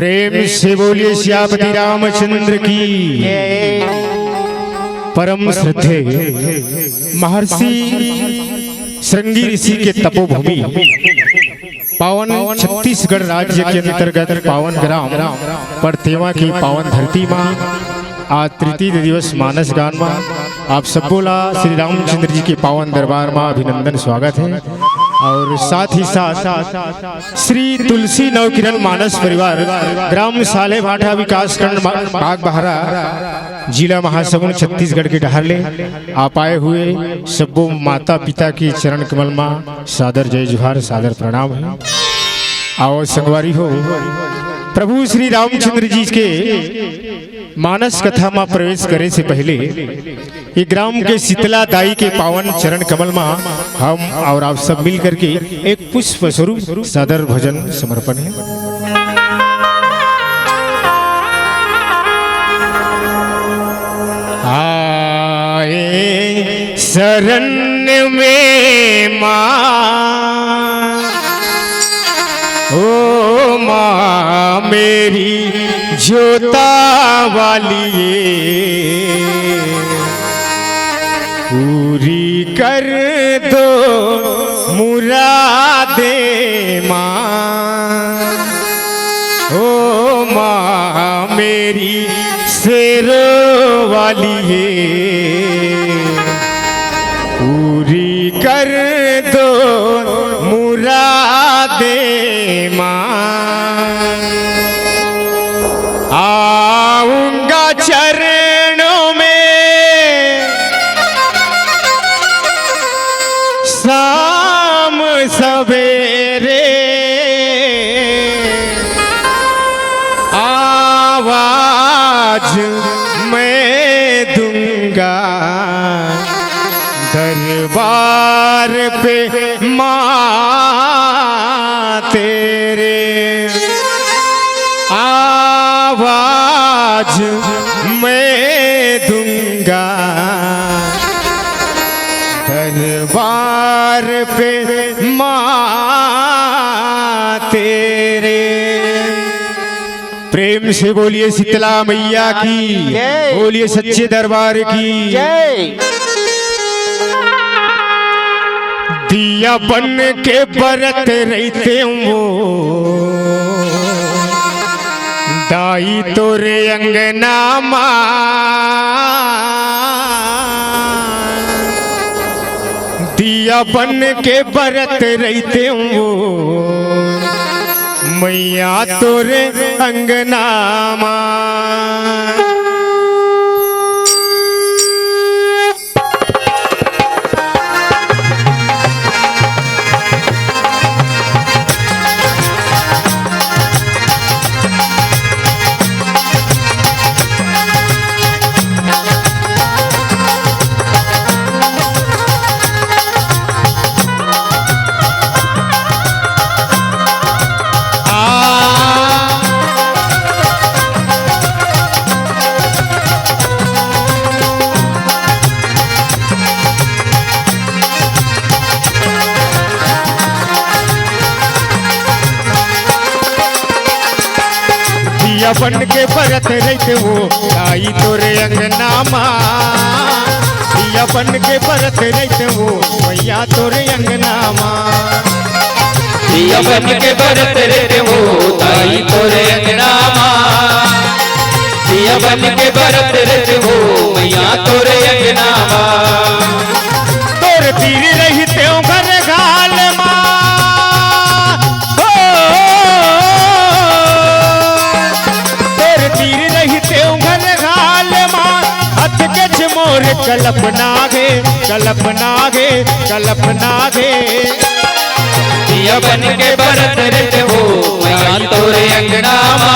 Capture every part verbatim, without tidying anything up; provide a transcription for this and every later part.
प्रेम से बोलिए सियापति रामचंद्र की। परम श्रद्धेय महर्षि श्रृंगी ऋषि के तपोभूमि पावन छत्तीसगढ़ राज्य के अंतर्गत पावन ग्राम परतेवा की पावन धरती माँ आज तृतीय दिवस मानस गान मा आप सबो ला श्री रामचंद्र जी के पावन दरबार मा अभिनंदन स्वागत है। और साथ ही साथ श्री तुलसी नवकिरण मानस परिवार ग्राम सालेभाटा विकासखंड मा-, बागबाहरा जिला महासमुंद छत्तीसगढ़ के डहर ले आप आए हुए सबो माता पिता के चरण कमल मा सादर जय जोहार, सादर प्रणाम है। आओ संगवारी हो, प्रभु श्री रामचंद्र जी के मानस कथा मा प्रवेश करे से पहले ये ग्राम के शीतला दाई के पावन चरण कमल मा हम और आप सब मिल करके एक पुष्प स्वरूप सादर भजन समर्पण है। आए शरण में माँ, ओ माँ मेरी जोता वाली, पूरी कर दो मुरादे माँ। ओ माँ मेरी शेरों वाली है, पूरी कर दो मुरादे माँ। आऊंगा चरणों में शाम सवेरे, आवाज मैं दूंगा दरबार पे माँ तेरे। आवाज मैं दूंगा दरबार पे माँ तेरे। प्रेम से बोलिए शीतला मैया की, जय। बोलिए सच्चे दरबार की। जय। दिया बन के बरत रहितेंव दाई तोरे अंगना मा। दिया बन के बरत रहितेंव मैया तोरे अंगना मा। दिया बन के बरत रहितेंव दाई तोरे अंगना मा। दिया बन के बरत रहितेंव मैया तोरे अंगना मा। दिया बन के बरत रहितेंव दाई तोरे अंगना मा। दिया बन के बरत रहितेंव मैया तोरे अंगना मा। तोर तीर रहितेंव घर घाल मा। हो, तोर तीर रहितेंव घर घाल मा। हाथ के मोर कल्पना गे, कल्पना गे, कल्पना गे। दिया बन के बरत रहितेंव मैया तोरे अंगना मा।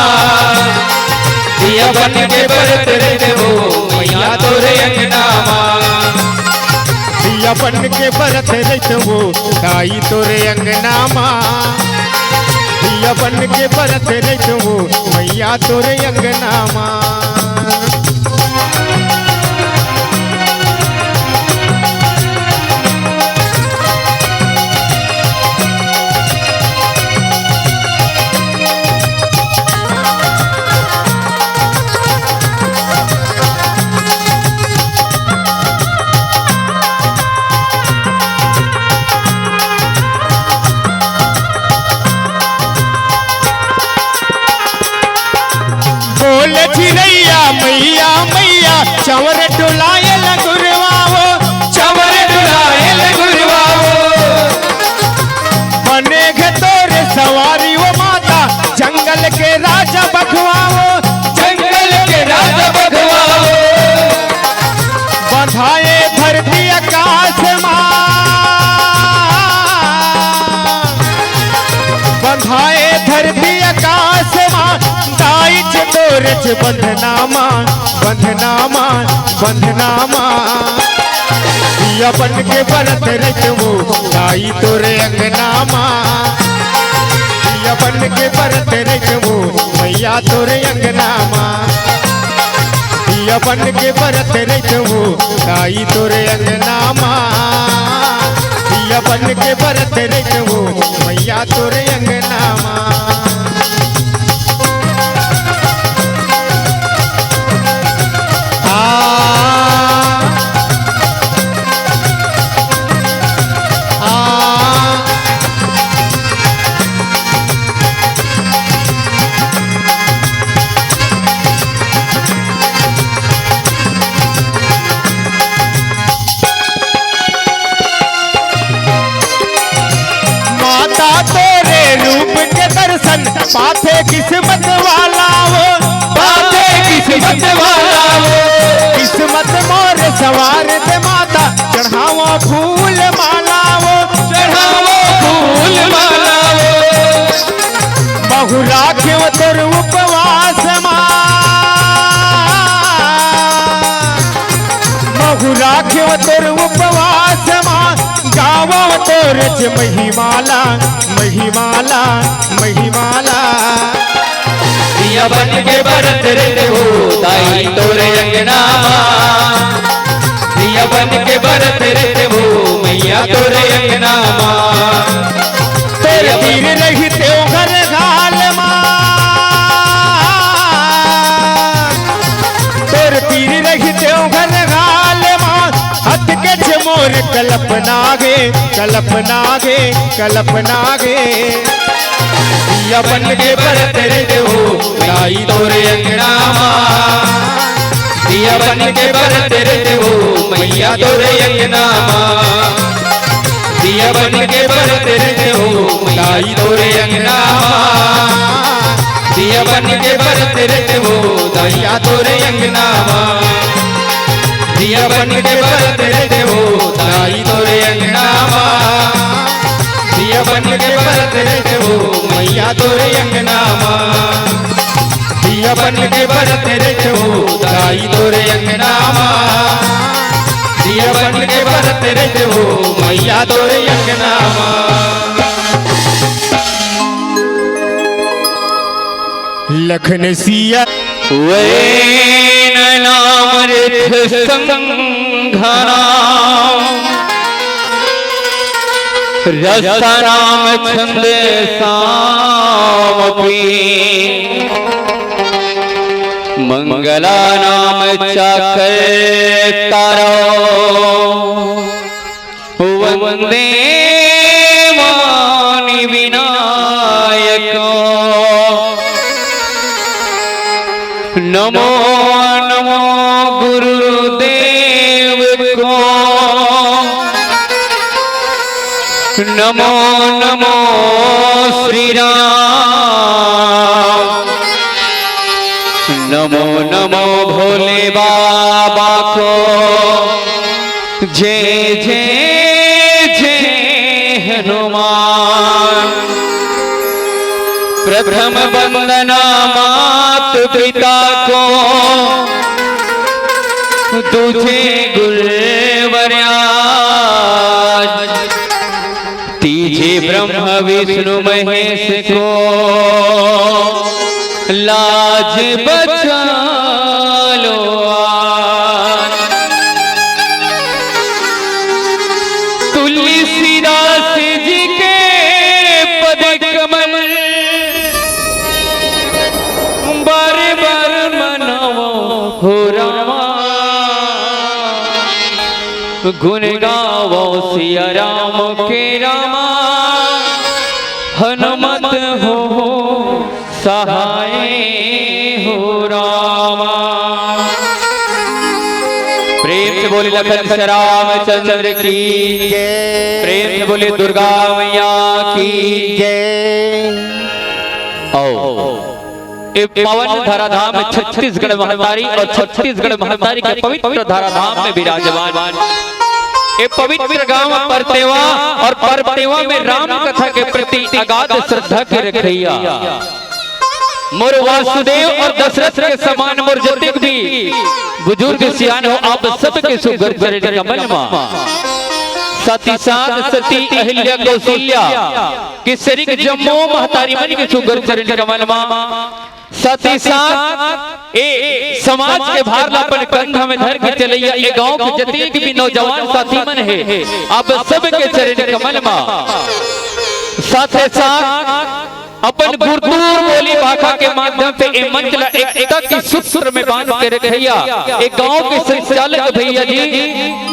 दिया बन के बरत रहितेंव मैया तोरे अंगना मा। दिया बन के बरत रहितेंव दाई तोरे अंगना मा। दिया बन के बरत रहितेंव मैया तोरे अंगना मा। चंवर डुलाए ल गुरुआ वो, चंवर डुलाए ल गुरुआ वो। बने घे तोरे सवारी वो माता, जंगल के राजा बघवा वो, जंगल के राजा बघवा वो। बंधाए धरती आकाश मा, बंधाए धरती आकाश मा, दाई च तोरे च बंधना मा, बंधना मा, बंधना मा। पिया बन के बरत रहित वो, दाई तोरे अंगना मा। पिया बन के बरत रहित वो, मैया तोरे अंगना मा। पिया बन के बरत रहित वो, दाई तोरे अंगना मा। पिया बन के बरत रहित वो, मैया तोरे अंगना मा। आ, आ, माता तोरे रूप के दर्शन पाथे किस्मत वाला वो, पाथे किस्मत वाला वो। किस्मत मोर सवार दे माता, चढ़ावा फूल माला वो, चढ़ावा फूल माला वो। महू राखेव तोर उपवास मा, महू राखेव तोर उपवास मा, गावव तोर च महिमाला, महिमाला, महिमाला। पिया बन के बरत रहित वो, दाई तोरे अंगना मा। पिया बन के बरत रहित वो, मैया तोरे अंगना मा। तोर तीर रहित वो घर गाल मा, तोर तीर रहित वो घर गाल मा। हथ के च मोर कल्पना गे, कल्पना गे, कल्पना गे। पिया बन के बरत रहित वो, दाई तोरे अंगना मा। पिया बन के बरत रहित वो, मैया तोरे अंगना मा। पिया बन के बरत रहित वो, दाई तोरे अंगना मा। पिया बन के बरत रहित वो, दाई तोरे अंगना मा। पिया बन के बरत रहित वो, दाई तोरे अंगना मा। पिया बन के बरत रहित वो, मैया तोरे अंगना मा। पिया बन के बरत रहित वो, दाई तोरे अंगना मा। पिया बन के बरत रहित वो, मैया तोरे अंगना मा। लखन सिया वै नैनामृत संघानां रसानां छन्दांसि मङ्गलानां चाकर्तारौ वन्दे मानि विनायकौ। नमो नमो गुरुदेव को, नमो नमो श्री राम, नमो नमो भोले बाबा को। जय जय जय हनुमान। प्रथम वंदना मात पिता को, दूजे गुरुवरराज, तीजे ब्रह्मा विष्णु महेश को। लाज बचा लो आज। तुलसीदास जी के पद कमल बार बार मनावो हो रामा। गुण गावो सिया राम के रामा। हनुमत हो सहाय हो रामा। बोले लखन श्री रामचंद्र की जय। प्रेम से बोले दुर्गा मैया की जय। आओ, ये पावन धराधाम छत्तीसगढ़ महतारी और छत्तीसगढ़ महतारी के पवित्र धराधाम में विराजमान ये पवित्र गांव परतेवा और परतेवा में राम कथा के प्रति अगाध श्रद्धा के रखैया मोर वासुदेव और दशरथ के समान मोर जतिक भी बुजुर्ग सियान हो, आप सबके सुघर चरण कमल मा। साथ ही साथ सती अहिल्या कौशल्या के सरीक जम्मो महतारी मन के सुघर चरण कमल मा। साथ ही साथ ए समाज के भार ला अपन कंधा में धर के चलैया ए गांव के जतेक भी नौजवान साथी मन हे, आप सबके चरण कमल मा। साथ ही साथ अपन गुरतुर बोली भाखा के माध्यम से ए मंच ला एकता के सूत्र में बांध के रखैया ए गांव के संचालक भैया जी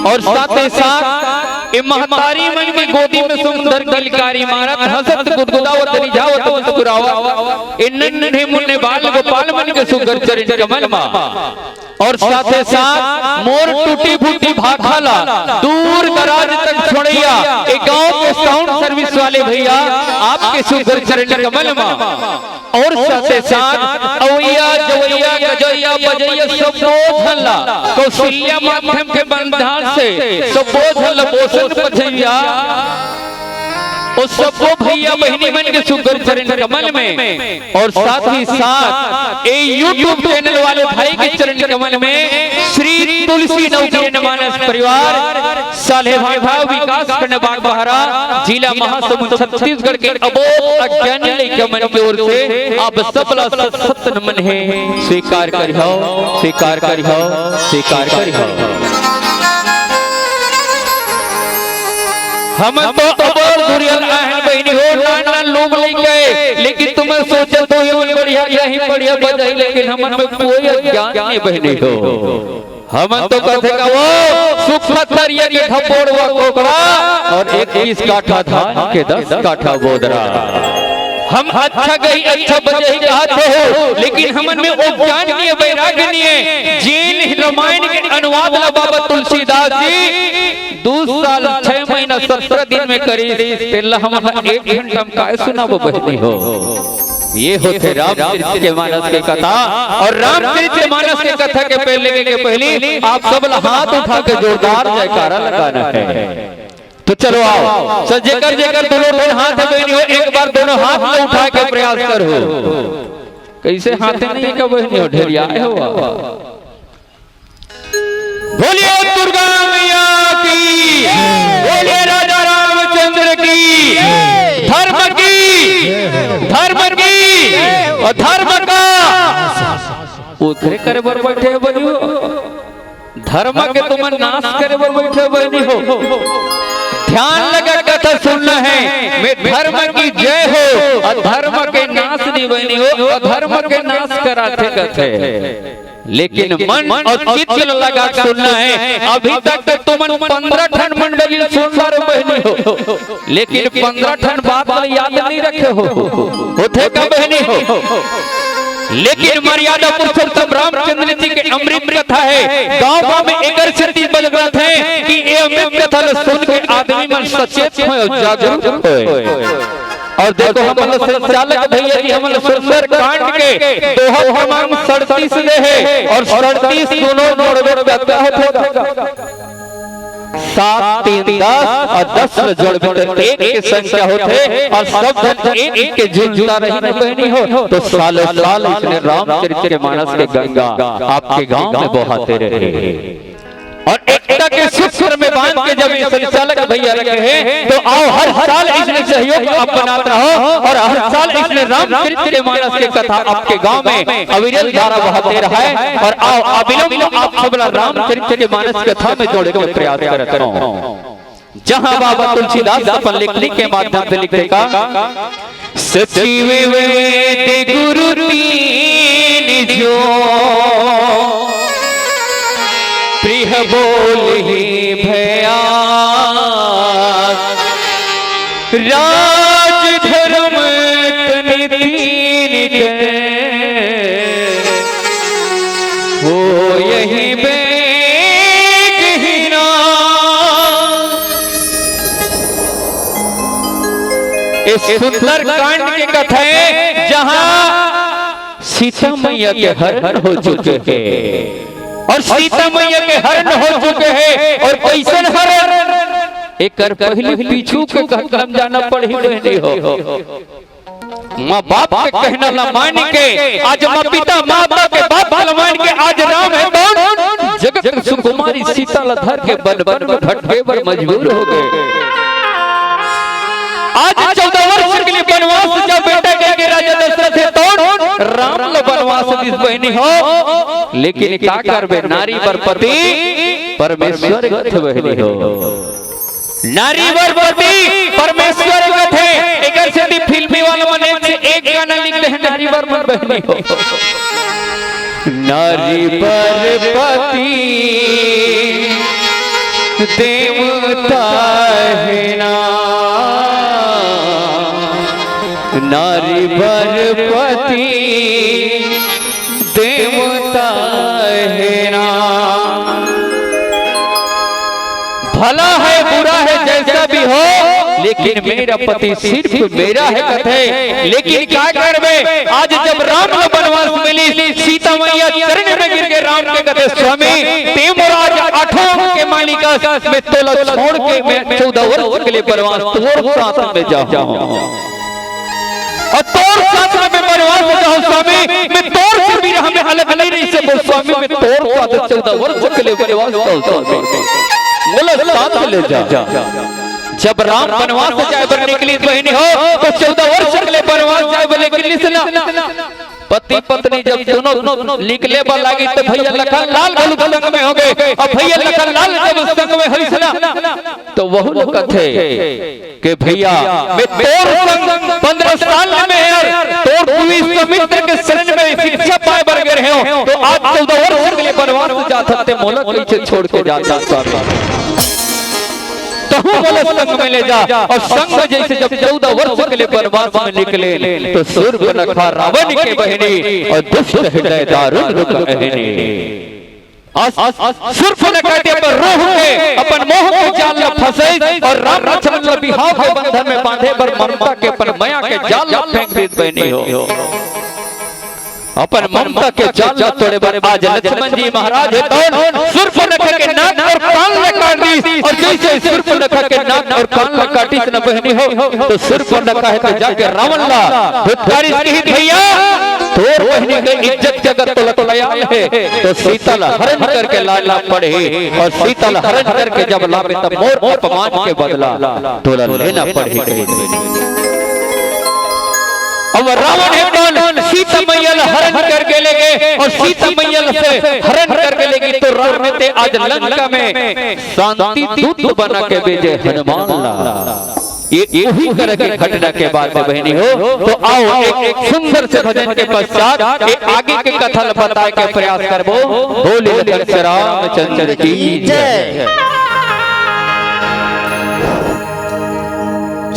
और साथ ही साथ ए महतारी मन के गोदी में सुंदर किलकारी मारत हंसत गुदगुदावत रिझावत मुस्कुरावत ए नन्हे मुन्ने बाल गोपाल मन के सुघर चरण कमल मा। और साथे साथ मोर टूटी फूटी भाखा ला दूर दराज तक छोड़ैया ए गांव के साउंड सर्विस वाले भैया आपके सुघर चरण कमल मा। और साथे साथ अवैया जवैया गजैया बजैया सबो झन ला कौशल्या माध्यम के बंधान से सबो झन ला पोषण पथैया ओ सबो भैया बहिनी मन के सुघर चरण कमल में और साथ ही साथ ए YouTube चैनल वाले भाई के चरण कमल में श्री तुलसी नवजीवन मानस परिवार साल्हेभाटा विकास खंड बागबाहरा जिला महासमुंद छत्तीसगढ़ के अबोध अज्ञानी लइका मन के ओर से आप सबला सत सत नमन हे। स्वीकार करिहो, स्वीकार करिहो, स्वीकार करिहो। हमन तो अबड़ दुरिहा आए हन बहिनी हो, नान नान लोग लइका, लेकिन तुमन सोचत हो ये बढ़िया, यही बढ़िया बजाही, लेकिन हमन में कोई अज्ञान नहीं बहिनी हो। हमन तो कथे का वो सुख पत्थरिया के खपोड़वा कोकड़ा और इक्कीस काठा धान के दस काठा बोदरा। हम अच्छा गही अच्छा बजही कहत हो, लेकिन हमन में वो ज्ञान नहीं है, वैराग्य नहीं है। जेन रामायण के अनुवाद ला बाबा तुलसीदास जी दो साल छह महीना सत्रह दिन में करिस, तेला हमन एक घंटा में काय सुनाबो बहिनी हो। ये होथे रामचरित के मानस के कथा। और रामचरित के मानस के कथा के पहले के पहली आप सब ला हाथ उठा के जोरदार जयकारा लगाना है। तो चलो आओ, सब जेकर जेकर दोनों ठन हाथ है बहिनी हो, एक बार दोनों हाथ ला उठा के प्रयास करो। कैसे हाथ नहीं का बहिनी हो, ढेरिया हो। बोलिए दुर्गा मैया की, बोलिए राजा रामचंद्र की, धर्म की, धर्म की और धर्म का उद्धार करे बर बैठे हो बहिनी हो। धर्म के तुमन नाश करे बर बैठे हो बहिनी हो। ध्यान लगा कथा सुनना है, मैं धर्म की जय हो, अधर्म के नाश नहीं बहिनी हो, अधर्म के नाश कराथे कथे। लेकिन मन और चित्त लगा के सुनना है। अभी तक तो तुमन पंद्रह ठन मंडली सुन डारे बहिनी हो, लेकिन पंद्रह ठन बात ला याद नहीं रखे हो। होथे का बहिनी हो? लेकिन मर्यादा पुरुषोत्तम रामचंद्र जी के अमृत कथा है। गांव गांव में एकर सेती बजाथे कि ये अमृत कथा ला सुन के आदमी मन सचेत होय और जागरूक होय। और देखो हमन ला संचालक भैया जी हमन ला सुंदर कांड के दोहा क्रमांक सड़तीस दे हे और सड़तीस दोनों जोड़बे त का होथे? सात तीन दस और दस ला जोड़बे त एक के संख्या होथे और सब झन एक एक के जुड़ता रही न बहिनी हो। तो सालों साल इसने रामचरित के मानस के गंगा आपके गांव में बहाते रहे। और एकता के सूत्र में बांध के जब ये संचालक भैया रखे हैं, तो आओ हर साल इसमें सहयोग आप बनात रहो और हर साल इसमें रामचरित के मानस के कथा आपके गांव में अविरल धारा बहाते रहे। और आओ अविलंब आप सबला रामचरित के मानस कथा में जोड़े के प्रयास करत रहो। जहां बाबा तुलसीदास अपन लिखनी के माध्यम से लिखे का, सचि विवेद गुरु तीन जो, प्रिय बोलहि भया, राज धर्म तन तीन के, होयहि बेग ही ए सुंदर कांड के कथा हे, जहां सीता मैया के हरण हो चुके हे अउ सीता मैया के हरण हो चुके हे अउ कइसन हरण, एकर पहिली पीछू के कथा म जाना पड़ही बहिनी हो। माँ बाप के कहना ला मान के आज माँ पिता माता के बात ला मान के आज राम हे तौन जगत सुकुमारी सीता ला धर के बन बन म भटके बर मजबूर हो गे। आज चौदह वर्ष के लिए बनवास जा बेटा कहिके राजा दशरथ हे तौन राम ला बनवास दिस बहिनी हो। लेकिन का करबे, नारी बर पति परमेश्वर कथे बहिनी हो। नारी बर पति परमेश्वर कथे। एकर सेती फिल्मी वाला मन एक से एक गाना लिख दे हे नारी बर मन बहिनी हो। नारी बर पति देवता हे ना, नारी बर पति देवता हे ना। भला हे, बुरा हे, जइसा भी हो, लेकिन मेरा पति सिर्फ मेरा हे कथे। लेकिन का करबे, आज जब राम ला बनवास मिलिस, सीता मैया चरण म गिर के राम के कथे, स्वामी, तें मोर आज आठों के मालिक अस, मैं तोला छोड़ के मैं चौदह वर्ष के लिए बनवास तोर साथ म जाहूं। अउ तोर साथ म मैं बनवास जाहूं स्वामी, मैं तोर से बिरह म अलग नइ रहि सकंव स्वामी, मैं तोर साथ चौदह वर्ष के लिए बनवास जाहूं स्वामी। मोला साथ ले जा। जब राम बनवास जाय बर निकलिस बहिनी हो, त चौदह वर्ष के लिए बनवास जाय बर निकलिस ना। पति पत्नी जब दूनों निकले बर लागिस त भइया लखन लाल घलो संग म हो गे। अउ भइया लखन लाल जब संग म होइस ना, त वहू ला कथे के भइया, मैं तोर संग पंद्रह साल म हंव, तोर विश्वामित्र के शरण म शिक्षा पाय बर गे रहेंव, त आज चौदह वर्ष के लिए बनवास जात हस, तें मोला कइसे छोड़ के जात हस स्वामी। तहूं मोला संग म ले जा। अउ संग म जइसे जब चौदह वर्ष के लिए बनवास म निकले, त सूर्पनखा रावण के बहिनी अउ दुष्ट हृदय दारुण रूप अहिनी। अस-, अस-, सूर्पनखा के अपन रूह के, अपन मोह के जाल ला फंसइस अउ राम लक्ष्मण ला बिहाव के बंधन म बांधे बर ममता के अपन मया के जाल ला फेंक दिस बहिनी हो। अपन ममता के जाल ला तोड़े बर आज लक्ष्मण जी महाराज हे तौन सूर्पनखा के नाक अउ कान ला काट दिस अउ जइसे सूर्पनखा के नाक अउ कान ला काटिस न बहिनी हो, त सूर्पनखा हे त जाके रावण ला धुतकारिस, कहिस, भइया, तोर बहिनी के इज्जत जगत तोला खयाल हे, त सीता ला हरण करके लाना पड़ही अउ सीता ला हरण करके जब लाबे त मोर अपमान के बदला तोला लेना पड़ही कहिस। अब रावण हे तौन सीता मैया ला हरण करके ले गे अउ सीता मैया ला से हरण करके ले गे त राम हे ते आज लंका म शांति दूत बना के भेजे हनुमान ला। ये, ये उही तरह के घटना के बात हे बहिनी हो। त आओ एक, एक सुंदर से भजन के पश्चात एक आगे के कथा ला बताय के प्रयास करबो। बोले लखन श्री रामचंद्र की जय।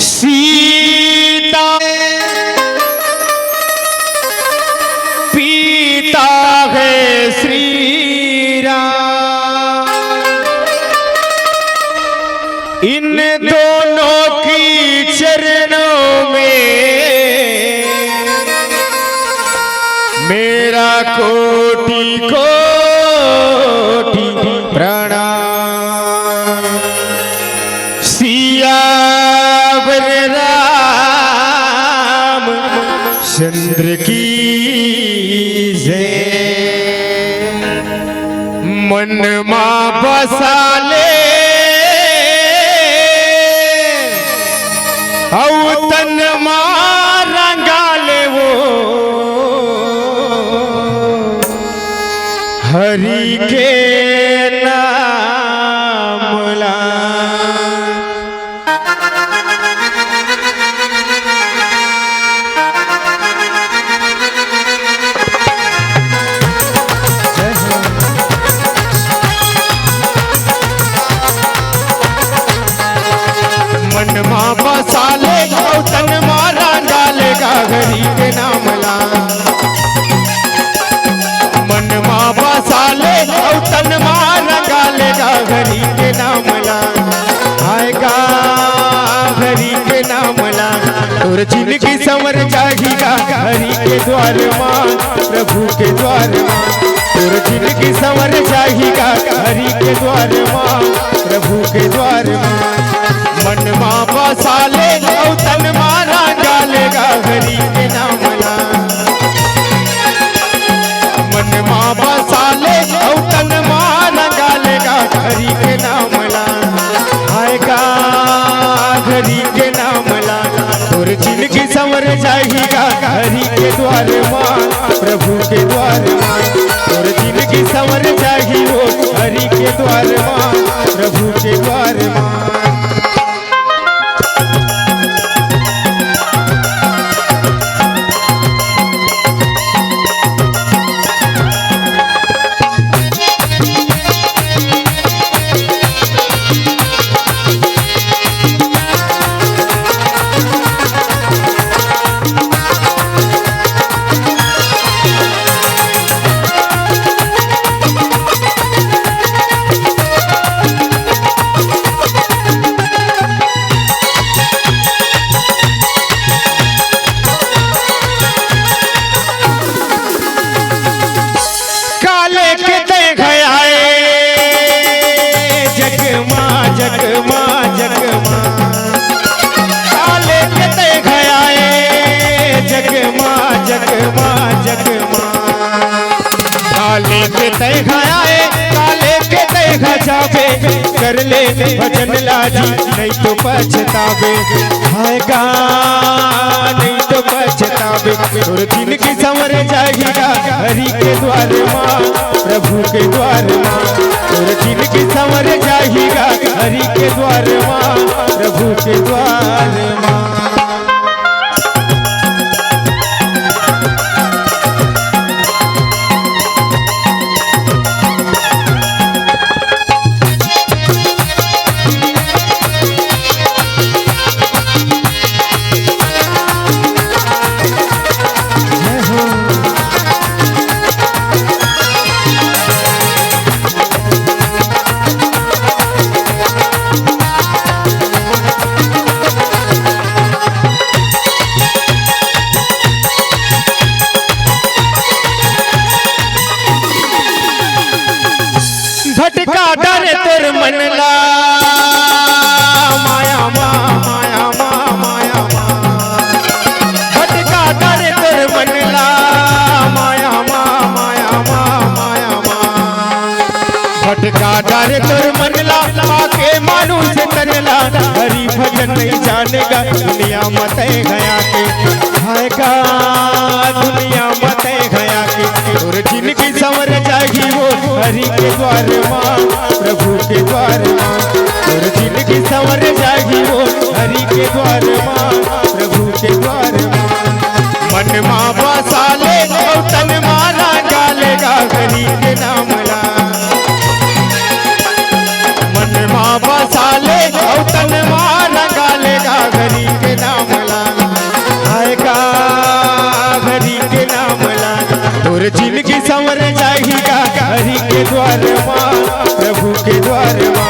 सीता पिता हे श्री राम, इन दोनों की चरणों में मेरा कोटि कोटि प्रणाम। सियावर रामचंद्र की जय। मन मा बसा ले अउ तन मा रंगा ले वो हरि के नाम ला। मन मा बसा ले अउ तन मा रंगा ले गा हरि के नाम ला। मन मा बसा ले अउ तन जिनगी संवर जाही गा हरि के द्वार मा, प्रभु के द्वार मा। तोर जिनगी संवर जाही गा हरि के द्वार मा, प्रभु के द्वार मा। मन मा बसा ले अउ तन मा रंगा ले गा हरि के नाम ला। मन मा बसा ले अउ तन मा रंगा ले गा हरि के नाम ला। हाय गा हरि के नाम ला। तोर जिनगी संवर जाही गा हरि के द्वार मा, प्रभु के द्वार मा। तोर जिनगी संवर जाही ओ हरि के द्वार मा, प्रभु के द्वार मा। काले के तै घयाए जगमा जगमा जगमा। काले के तै घयाए जगमा जगमा जगमा। काले के तै घयाए काले के तै घ जाबे कर ले भजन लाजी नहीं तो पछताबे। हाय गा नहीं तो पछताबे। तोर जिनगी संवर जाही गा हरि के द्वार मा, प्रभु के द्वार मा। तोर जिनगी संवर जाही गा हरि के द्वार मा, प्रभु के द्वार मा। भटका डारे तोर मन ला माया मा, माया मा, माया मा। भटका डारे तोर मन ला माया मा, माया मा, माया मा। भटका डारे तोर मन ला पाके मानुष तन ला। हरि भजन नहीं जाने गा दुनिया मा तै घया के। हाय गा दुनिया मा तै घया के। तोर जिनगी संवर जाही ओ हरि के द्वार मा, प्रभु के द्वार मा। तोर जिनगी संवर जाही ओ हरि के द्वार मा, प्रभु के द्वार मा। मन मा बसा ले अउ तन मा रंगा ले गा हरि के नाम ला। मन मा बसा ले अउ तन मा रंगा ले गा हरि के नाम ला। हाय गा हरि के नाम ला। तोर जिनगी संवर जाही गा हरि के द्वार मा, प्रभु के द्वार मा।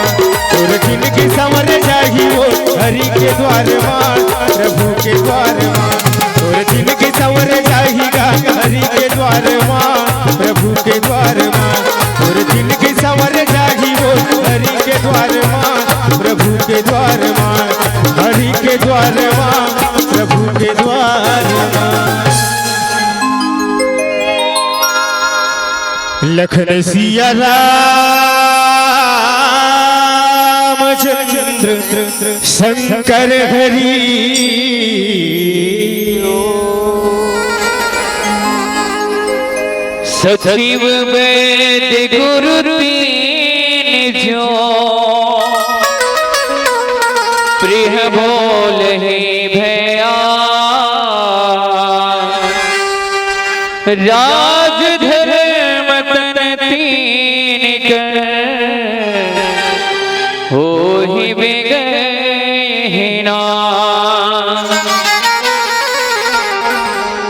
तोर जिनगी संवर जाही ओ हरि के द्वार मा, प्रभु के द्वार मा। तोर जिनगी संवर जाही गा हरि के द्वार मा, प्रभु के द्वार मा। तोर जिनगी संवर जाही ओ हरि के द्वार मा, प्रभु के द्वार मा। हरि के द्वार मा, प्रभु के द्वार मा। लखन सिया रामचंद्र शंकर हरि। सचिव वैद्य गुरु तीन जो प्रिय बोल ही भया। राज धर्म तन तीन कर होही बिगहिना।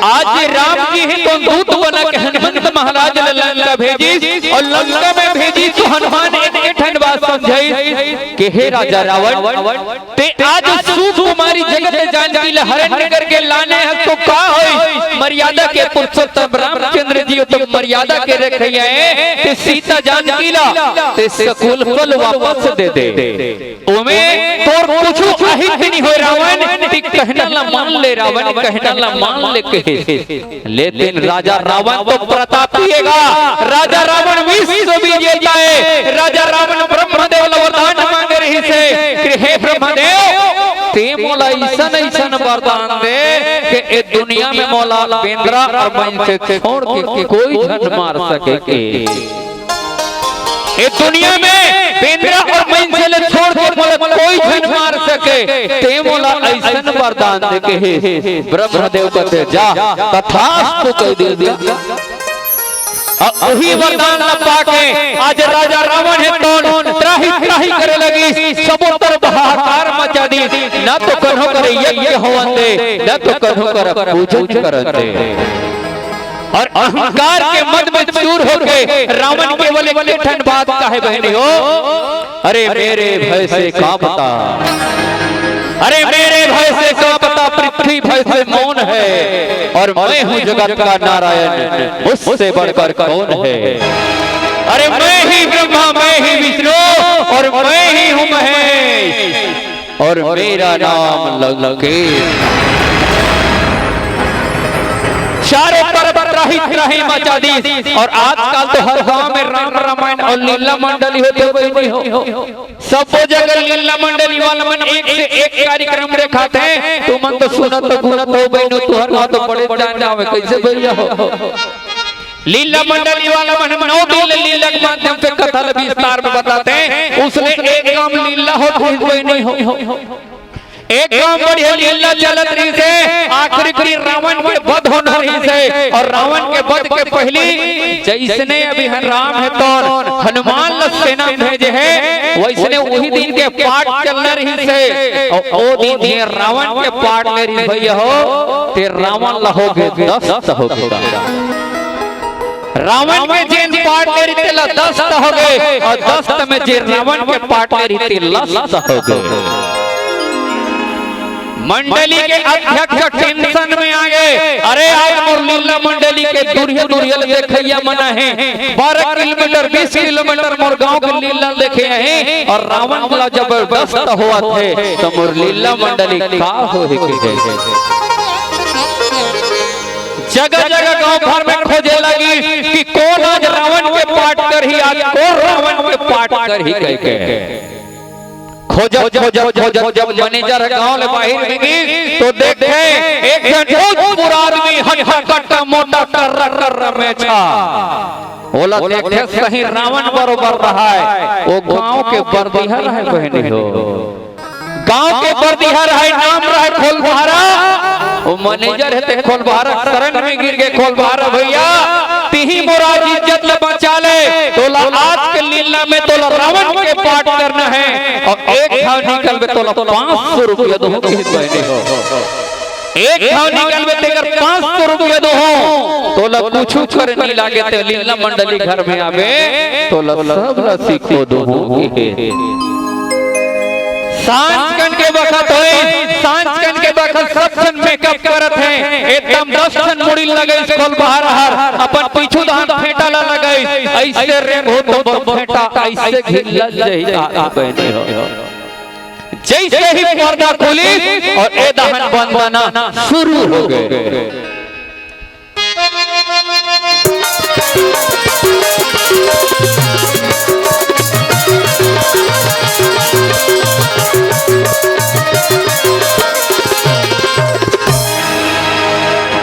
आज राम जी ही तो दूत बना के हनुमंत जनक महाराज ल लंका भेजिस, अउ लंका में भेजिस त हनुमान एक ठन बात समझाइस कि हे राजा रावण, तें आज सुकुमारी जगत जानकी ल हरण करके लाने हस त का होइस? मर्यादा के पुरुषोत्तम रामचंद्र जी त मर्यादा के रखइया हे, तें सीता जानकी ल तें सकुल कल वापस दे दे। ओमे तोर कुछु अहित नइ होय रावण, तें कहना ल मान ले रावण, कहना ल मान ले कहे। लेकिन राजा रावण तो प्रतापी हे गा, राजा रावण विश्व विजेता हे। राजा रावण ब्रह्मदेव ल वरदान मांगे रहिस हे कि हे ब्रह्मदेव, तें मोला अइसन अइसन वरदान दे कि ए दुनिया में मोला बेंदरा अउ मइनसे छोड़ के कोई झन मार सके के। ए दुनिया में बेंदरा अउ मइनसे ल छोड़ के मोला कोई झन मार सके, तें मोला अइसन वरदान दे कहे। ब्रह्मदेव कथे, जा, तथास्तु कहि दे। अउ उही वरदान ल पाके आज राजा रावण हे तोन त्राहि त्राहि करे लगिस, सबो तरफ हाहाकार मचा दिस। न तो कन्हो कर यज्ञ होवन दे, न तो कन्हो कर पूजन करन दे। अउ अहंकार के मद में चूर होके रावण केवल एक ठन बात कहे, बहिनी हो, अरे मेरे भय से कांपता, अरे मेरे भय से कांपता पृथ्वी, भय से मौन है, और मैं हूँ जगत का नारायण, मुझसे बढ़कर कौन है? अरे मैं ही ब्रह्मा, मैं ही विष्णु, और मैं ही हूँ महेश। और मेरा नाम लंकेश। चारों तरफ त्राहि त्राहि मचा दिस। अउ आजकल तो हर गांव में राम रामायण अउ लीला मंडली होथे, बहिनी हो। सबो जगह लीला मंडली वाला मन एक से एक कार्यक्रम रखाथे। तुमन तो सुनत गुनत हो बहिनी हो, तुंहर गांव तो बड़े जान जावे, कइसे भइया हो? लीला मंडली वाला मन नौ दिन ले लीला के माध्यम से कथा ल विस्तार में बताथे। उसने एक गांव लीला होत रहिस, बहिनी हो, एक गांव बढ़िया लीला चलत रहिस हे, आखिरी करी रावण के वध होना रहिस हे, अउ रावण के वध के पहिली जइसने अभी हन राम हे तोन हनुमान ल सेना भेजे हे, वइसने उही दिन के पाठ चलना रहिस हे, अउ ओ दिन जे रावण के पाठ में रहिस भइया हो, ते रावण ल होगे दस्त होगे। रावण के जेन पाट ले रहिस तेला दस्त होगे, अउ दस्त में जे रावण के पाट ले रहिस ते लस्त होगे। मंडली के अध्यक्ष टेंशन में आगे, अरे आज मोर लीला मंडली के दूरिहा दूरिहा ले देखइया मन हे, बारह किलोमीटर, बीस किलोमीटर मोर गांव के लीला देखे हे, अउ रावण ला जबरदस्त होवत हे, त मोर लीला मंडली का होही कहे। जगह जगह गांव भर में खोजे लगिस कि कोन आज रावण के पाट करही, आज कोन रावण के पाट करही कहिके। खोजत खोजत खोजत जब मैनेजर गांव ले बाहिर में गिस तो देखे एक झन ऊंच मुरा आदमी, हट्टा कट्टा, मोटा टर्रा टर्रा मेछा। ओला देखे सही रावण बरोबर रहय, ओ गांव के बरदिहा रहय बहिनी हो। गांव के बरदिहा रहय, नाम रहय खोलबहारा। ओ मैनेजर हे ते खोलबहारा शरण में गिर गे। खोलबहारा भइया, तिही मोर आज इज्जत ल बचा ले। तोला आज के लीला में तोला रावण के पाट करना हे अउ एक घांव निकलबे तोला पांच सौ रुपया दूहूं कहिस बहिनी हो। एक घांव निकलबे तेकर पांच सौ रुपया दूहूं, तोला कुछु करे नइ लागे, ते लीला मंडली घर में आबे, तोला सब ला सीखो दूहूं कहे। सांझ कन के बखत होइस, सांझ कन के बखत सब झन मेकअप करत हे, एकदम दस झन मुड़ी लगाइस खोलबहारा हर, अपन पीछू दाहन फेंटा ला लगाइस, अइसे रेंगहूं त फेंटा अइसे घिल्लत जाही, का बहिनी हो। जइसे ही पर्दा खुलिस अउ ए दाहन बंदना शुरू होगे।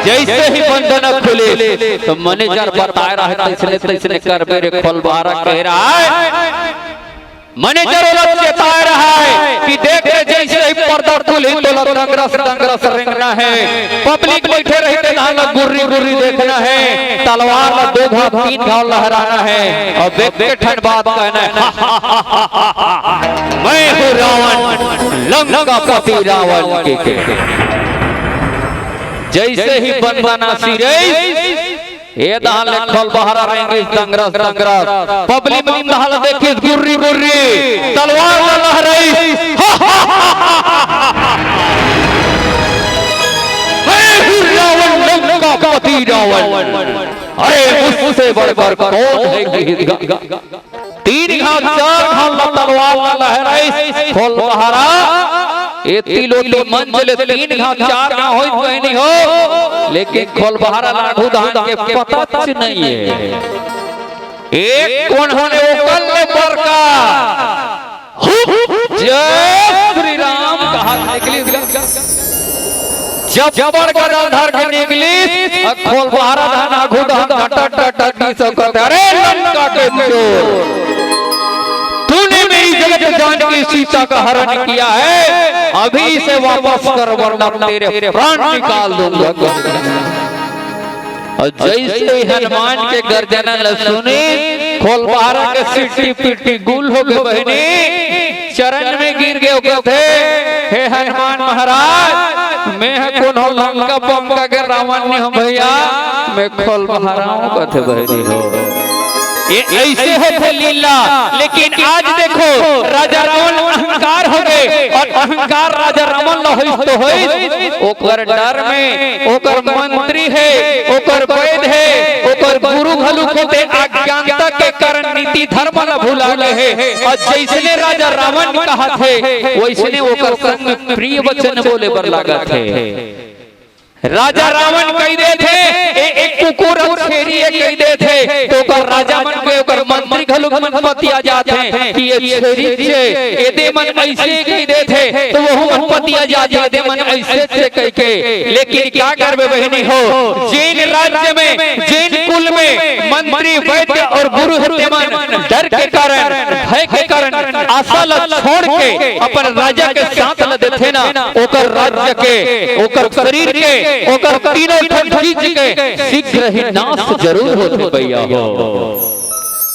जइसे ही बंदना खुलिस त मैनेजर बताय रहय, तइसने तइसने करबे रे खोलबहारा कहे रहय। मैनेजर ओला चेताय रहय कि देख रे, जइसे ही पर्दा खुलही तोला दंगरस दंगरस रेंगना हे, पब्लिक बइठे रही ते धान ला गुर्री गुर्री देखना हे, तलवार ला दू घांव तीन घांव लहराना हे अउ एक ठन बात कहना हे, मैं हूं रावण, लंकापति रावण कहिके। जइसे ही बंदना सिरइस ए दाल ले खोलबहरा रेंगिस दंगरस दंगरस, पबली मन दाल देखिस गुर्री गुर्री, तलवार ला लहराइस। हे रावण, लंकापति रावण, अरे मुझसे बढ़कर कौन है? तीन घाव चार घाव ला तलवार ला लहराइस खोलबहरा। ए तिलोटी मंच ले तीन घाव चार घाव होइस बहिनी हो, लेकिन खोलबहरा लाडू धान के पता च नहीं है। एक कोन होने ओकर ले बड़का। जय श्री राम कहा निकली। जब बड़ गदा धर के निकली, अ खोलबहरा धान आघू धान टट टट टट की सब कहते, "अरे लंका के चोर, तूने मेरी जगत जानकी सीता का हरण किया है, अभी इसे वापस कर वरना तेरे प्राण निकाल दूंगा।" और जैसे ही हनुमान के गर्जना ल सुने, खोलबहरा के सिट्टी पिट्टी गुल हो गए बहिनी, चरण में गिर गए, कहते, "हे हनुमान महाराज, मैं ह कोनो लंका पंका के रावण नहीं हूँ भैया, मैं खोलबहरा हूँ," कहते बहिनी हो। ये ऐसे होथे लीला। लेकिन आज देखो, राजा रावण अहंकार हो गए, और अहंकार राजा रावण ला होइस तो होइस, ओकर डर में ओकर मंत्री है, ओकर वैद्य है, ओकर गुरु घलो के अज्ञानता के कारण नीति धर्म ला भुला गए है। और जैसने राजा रावण कहा थे, वैसने ओकर संग प्रिय वचन बोले बर लागत है। राजा रावण कहि देथे, ए, एक कुकुर अउ छेरी ए कहि देथे, तो ओकर राजा मन के, ओकर मंत्री घलो मन पतिया जाथे कि ये छेरी छे, एदे मन ऐसे कहि देथे, तो वहू मन पतिया जाथे, एदे मन ऐसे छे कहि के। लेकिन का करबे बहिनी हो, जेन राज्य में, जेन कुल में मंत्री, वैद्य और गुरु हत्या मन डर के कारण, भय के कारण आशा ल छोड़ के अपन राजा के साथ ल देथे ना, ओकर राज्य के, ओकर शरीर के, ओकर तीनों ठन चीज के शीघ्र ही नाश जरूर होथे भैया हो।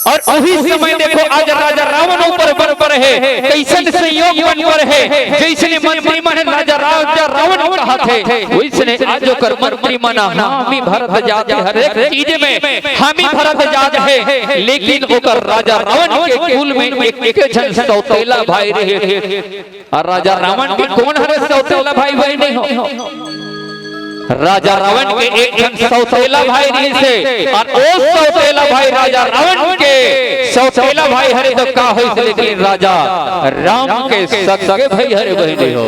और वही समय देखो, आज राजा रावण ऊपर बन पर है, कैसन संयोग बन पर है, जैसने मंत्री मन राजा, राजा रावण कहा थे, वैसने आज ओकर मंत्री मन हामी भरत जात हे हर एक चीज में, हामी भरत जात हे। लेकिन ओकर राजा रावण के कुल में एक, एक झन सौतेला भाई रहे। और राजा रावण के कोन हरे सौतेला भाई, भाई नहीं हो। राजा रावण के एक झन सौतेला भाई रहिस हे, और ओ सौतेला भाई राजा रावण के सौतेला भाई हरे तो का होइस, लेकिन राजा राम के सगे भाई हरे बहिनी हो।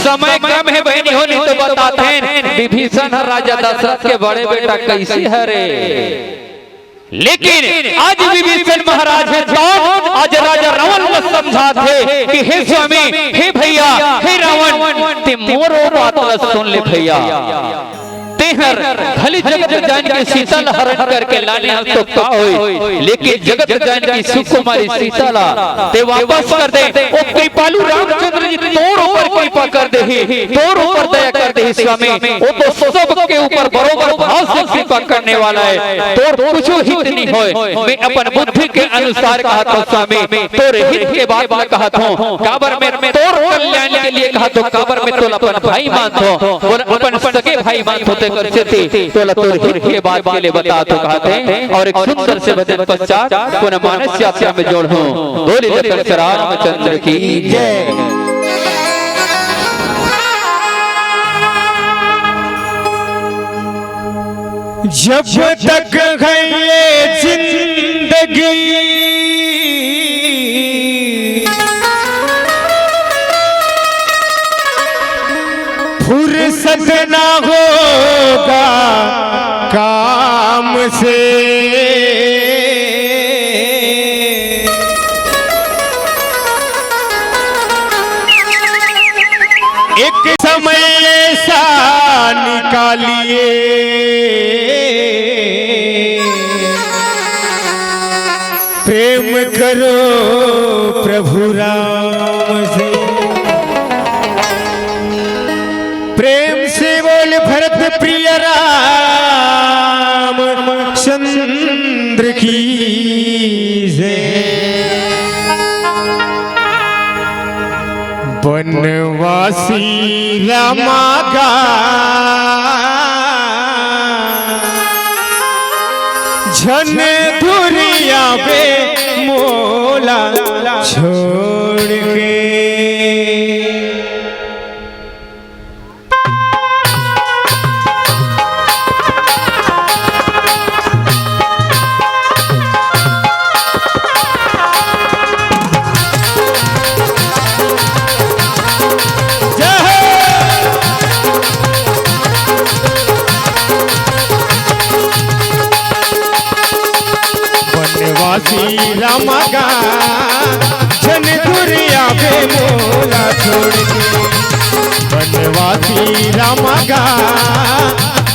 समय कम हे बहिनी हो, नहीं तो बतातेन, विभीषण ह राजा दशरथ के बड़े बेटा कैसे हरे। लेकिन आज विभीषण महाराज हे, तो आज राजा रावण ल समझात हे कि हे स्वामी, हे भैया, हे रावण, ते मोर ओ बात ल सुन ले भैया। तेहर भले जगत जानकी सीता ल हरण करके लाने हस तो का होइस, लेकिन जगत जानकी सुकुमारी सीता ल ते वापस कर दे। ओ कृपालु रामचंद्र जी तोर ऊपर कृपा कर देही, तोर ऊपर दया कर देही स्वामी। ओ तो सबके ऊपर बरोबर भाव से कृपा करने वाला हे। तोर कुछू हित नहीं होय, मैं अपन बुद्धि के अनुसार कहत हूँ स्वामी, तोर हित के बात ल कहत हूँ। काबर मैं तोर कल्याण के लिए कहत हूँ, काबर मैं तोला अपन भाई मानत हूँ, तोला अपन सगे भाई मानत हूँ, तेकर सेती तोला तोर हित के बात के लिए बतात हूँ कहत हे। और एक सुंदर से भजन पश्चात पुनः मानस यात्रा में जोड़हूँ। बोल लखन रामचंद्र की जय। जब तक है ये जिंदगी, फुर्सत ना होगा काम से। एक समय ऐसा निकालिए, प्रेम करो प्रभु राम से। प्रेम से बोल भरत प्रिय राम चंद्र की जय। बनवासी रामा गा झन दुरियाबे मोला छोड़ के। जय हो। बनवासी रामा गा, झन दुरियाबे मोला छोड़ के। बनवासी रामा गा,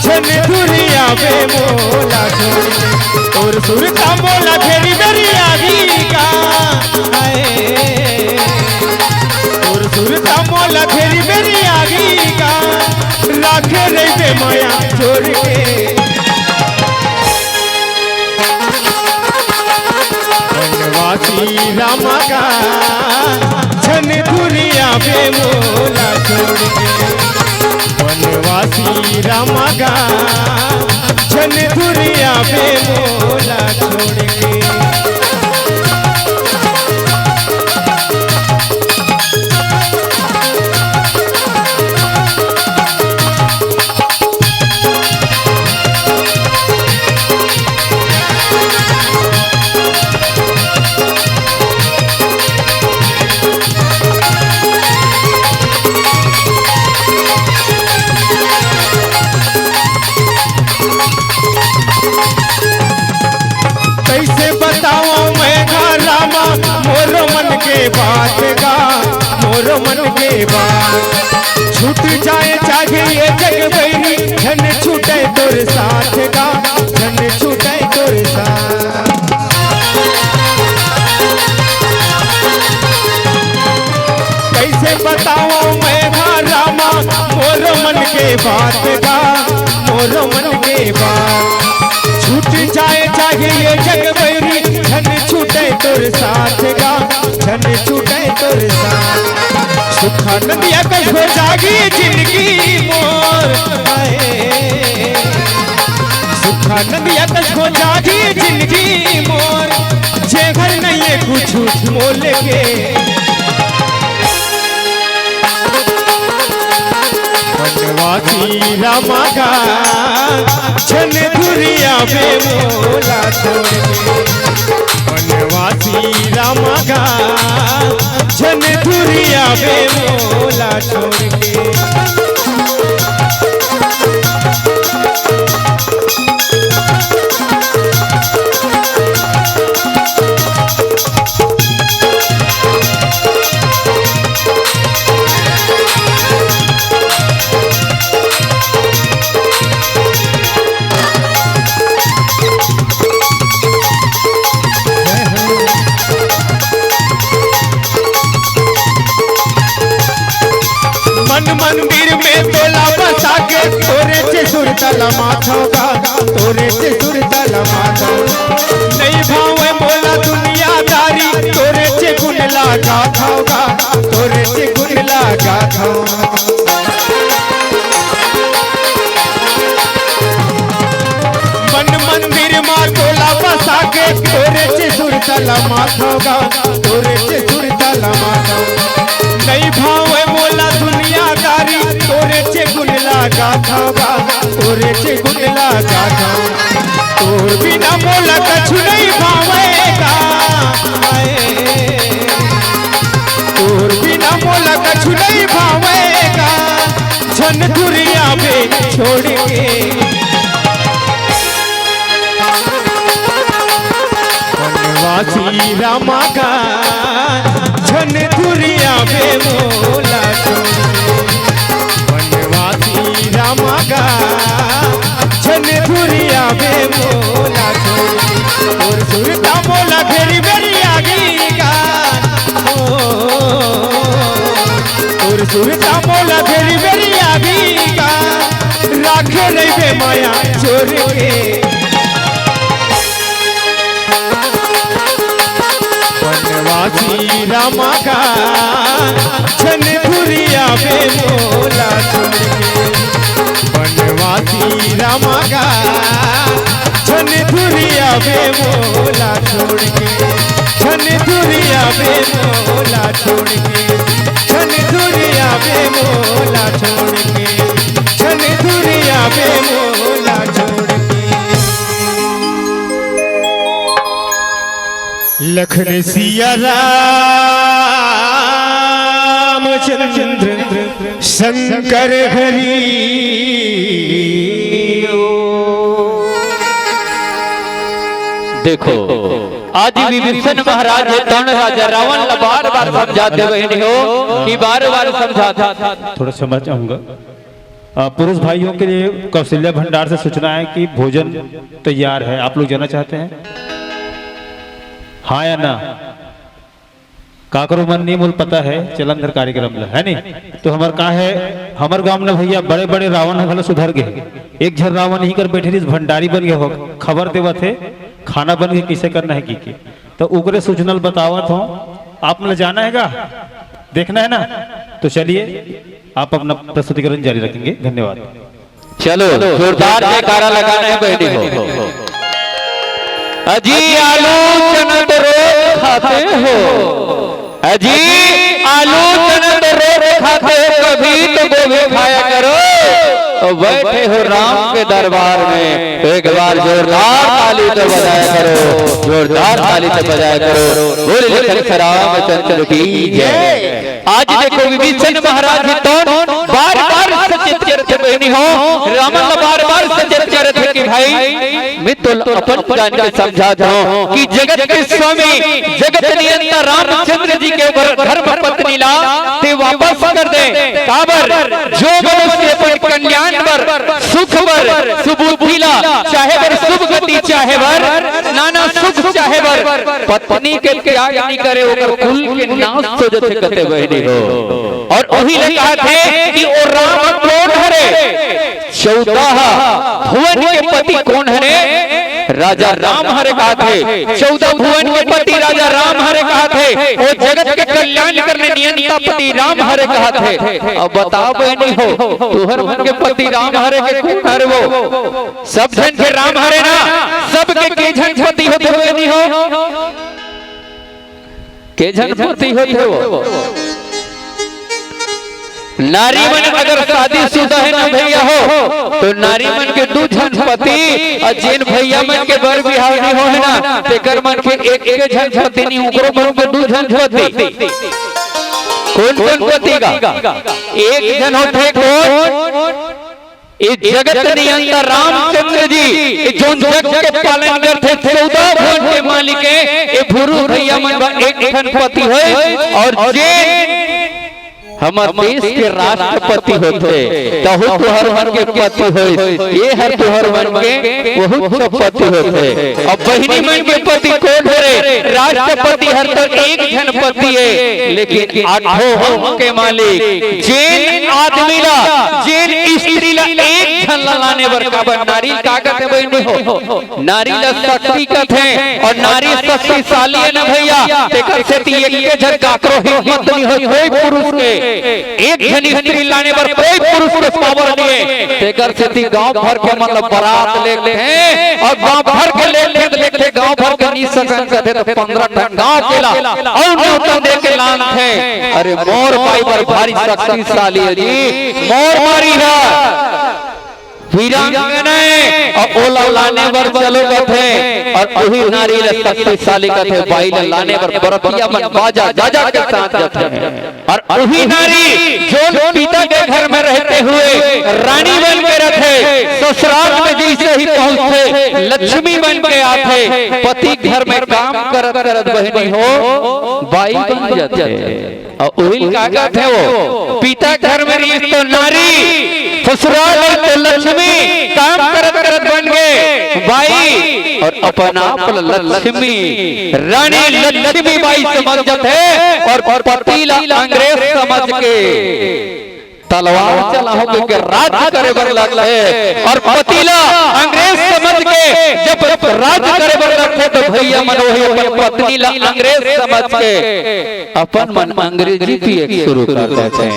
झन दुरियाबे मोला छोड़ के। तोर सुरता मोला घेरी बेरी आगी गा, हाय। तोर सुरता मोला घेरी बेरी आगी गा, राखे रहिबे मया जोड़ के। बनवासी रामा गा, झन दुरियाबे मोला छोड़ के। बनवासी रामा गा, झन दुरियाबे मोला छोड़ के। कइसे बतावंव मैं गा रामा मोर मन के बात गा, मोर मन के बात। छूट जाए चाहे ये जग बैरी, झन छूटे तोर साथ गा, झन छूटे तोर साथ। कइसे बतावंव मैं गा रामा मोर मन के बात गा, मोर मन के बात। छूट जाए चाहे ये जग बैरी, झन छूटे तोर साथ गा, झन छूटे तोर साथ। सुखानंद या कस हो जागी जिंदगी मोर, हाय। सुखानंद या कस हो जागी जिंदगी मोर, जे घर नइये कुछु मोल के। बनवासी रामा गा, झन दुरियाबे मोला छोड़ के। बनवासी रामा गा, झन दुरियाबे मोला छोड़ के। मन मंदिर में तोला बसा के, तोरे से सुरता लमाथव गा, तोरे से सुरता लमाथव। नइ भावय मोला दुनियादारी, तोरे से गुन लगाथव गा, तोरे से गुन लगाथव। मन मंदिर मा तोला बसा के, तोरे से सुरता लमाथव गा, तोरे से सुरता लमाथव। नइ भावय मोला दुनियादारी, तोरे से गुन लगाथव गा, तोरे से गुन लगाथव। तोर बिना मोला कछु नइ भावय गा, हाय। तोर बिना मोला कछु नइ भावय गा, झन दुरियाबे छोड़ के। बनवासी रामा गा, झन दुरियाबे मोला छोड़ के। बनवासी रामा गा, झन दुरियाबे मोला छोड़ के। तोर सुरता मोला घेरी बेरी आगी गा, ओ, तोर सुरता मोला घेरी बेरी आगी गा, राखे रहिबे मया जोड़ के। बनवासी रामा गा, झन दुरियाबे मोला छोड़ के। बनवासी रामा गा, झन दुरिया बे मोला छोड़ के, क्षण दूरिया बे मोला छोड़ के, क्षण दूरिया बे मोला छोड़ के, क्षण दूरिया बे मोला छोड़ के। लखन सिया रामचंद्र शंकर हरि। देखो, आज विभीषण महाराज हे तौन राजा रावण ला बार बार समझाथे बहिनी हो, कि बार बार समझाथे। थोड़ा समझ आऊंगा। अ, पुरुष भाइयों के लिए कौशल्या भंडार से सूचना है कि भोजन तैयार है, आप लोग जाना चाहते हैं, हाँ या ना? काकरो मन नहीं मूल पता है, चलन धर कार्यक्रम ला, है नहीं? तो हमर का है, हमर गांव में भैया बड़े बड़े रावण ह घलो सुधर गए। एक झन रावण इही कर बैठे रहिस, भंडारी बन गए हो, खबर देवत हे, खाना बन के किसे करना है की के। तो ओकरे सूचना ल बतावत हो, आप मन ल जाना है का, देखना है ना? तो चलिए, आप अपना प्रस्तुतिकरण जारी रखेंगे। धन्यवाद। चलो, जोरदार जयकारा लगाना है बहिनी हो। अजी आलू चना तो रोज खाते हो, अजी आलू चना तो रोज खाते हो, कभी तो गोभी खाया करो। और बैठे हो राम के दरबार में, तो एक बार जोरदार ताली तो बजाया करो, जोरदार ताली तो बजाया करो। बोले लखन रामचंद्र की जय। आज देखो, विभीषण महाराज जी तो बार बार सचेत करत हे बहिनी हो, रावण ला बार बार सचेत करत हे कि भाई, मैं तो अपन जान के समझात हूँ कि जगत के स्वामी, जगत नियंता रामचंद्र जी के ऊपर धर्म पत्नी ला ते वापस कर दे। काबर? जो मनुष्य अपन कल्याण बर, सुख बर, सुबुद्धि ला चाहे बर, शुभ गति चाहे बर, नाना सुख चाहे बर, पत्नी के त्याग नहीं करे, ओकर कुल के नाश हो जथे कथे बहिनी हो। और वही ले कहा थे कि ओ राम कोन हरे, चौदह भुवन के पति कोन हरे? राजा राम हरे कहा थे। चौदह भुवन के पति राजा राम हरे कहा थे। ओ जगत के कल्याण करने नियंता पति राम हरे कहा थे। अब बताओ बहिनी हो, तुहर मन के पति राम हरे के कोन हरे वो? सब झन के राम हरे ना, सबके के झन पति होथे बहिनी हो? के झन पति होथे वो? नारी मन अगर शादीशुदा हे ना भैया हो, तो नारी मन के दू झन पति, और जेन भैया मन के बर बिहाव नहीं हो हे ना, तेकर मन के एक, एक झन पति नहीं, ओकरो मन के दू झन पति। कोन कोन पति का? एक झन होथे कोन? ए जगत नियंता रामचंद्र जी, ए जोन जग के पालन करथे, चौदह भुवन के मालिक हे, ए भुरू भैया मन बर एक ठन पति होय, और जे हमर देश के राष्ट्रपति होथे, तहू तुहर मन के पति होय, ए हर तुहर मन के बहुत सब पति होथे। अब बहिनी मन के पति कोन हरे? राष्ट्रपति हर तो एक झन पति हे, लेकिन आठों अंग के मालिक जेन आदमी ला, जेन स्त्री ला एक झन ला लाने बर, काबर नारी ला का कथे बहिनी हो? नारी ला शक्ति कथे, और नारी शक्तिशाली हे ना भैया, तेकर सेती एक झन काकरो हिम्मत नहीं होय, कोई पुरुष के एक झन स्त्री लाने बर कोई पुरुष के पावर नहीं हे। तेकर सेती गांव भर के मन ला बरात लेथे, और गांव भर के लेथे, लेथे गांव भर के नी सकन कथे तो पंद्रह ठन गांव के ला अउ न्योता दे के लानथे। अरे मोर बाई बर भारी शक्तिशाली हे जी, मोर बाई हे। वीरांगना हे, अउ ओला लाने बर चलो कथे, अउ उही नारी ला शक्तिशाली कथे, बाई ला लाने बर बरतिया मन बाजा गाजा के साथ जाथे। अउ उही नारी जोन पिता के घर में रहते हुए रानी बन के रथे, ससुराल में जैसे ही पहुंचथे, लक्ष्मी बन के आथे, पति घर में काम करत करत बहिनी हो, बाई बन जाथे। अउ उही ल का कथे वो, पिता घर में रहिस तो नारी, ससुराल में तो लक्ष्मी, काम करत करत बन गे बाई, अउ अपन आप ल लक्ष्मी, रानी लक्ष्मी बाई समझ जाथे, अउ पति ला अंग्रेज समझ के तलवार चलाहूं कहिके राज करे बर लगथे, अउ पति ला अंग्रेज समझ के जब राज करे बर लगथे, तो भैया मन वही अपन पत्नी ला अंग्रेज समझ के अपन मन अंग्रेजी पिए के शुरू कर देथे।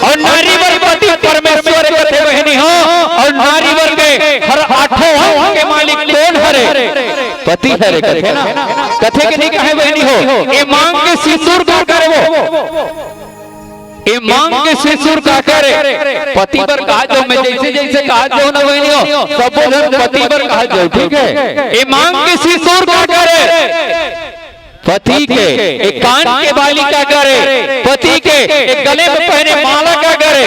अउ नारी बर पति परमेश्वर कथे बहिनी हो, अउ नारी बर के हर आठों अंग के मालिक कोन हे पति हरे कथे ना, कथे के नहीं कहे बहिनी हो, ए मांग के सिंदूर का करे वो, ए मांग के सिंदूर का करे, पति बर कहा जाओ, मैं जैसे जैसे कहा जाओ ना बहिनी हो, सबो झन पति बर कहा जाओ, ठीक है? ए मांग के सिंदूर का करे, पति के, ए कान के बाली का करे, पति के, ए गले में पहने माला का करे,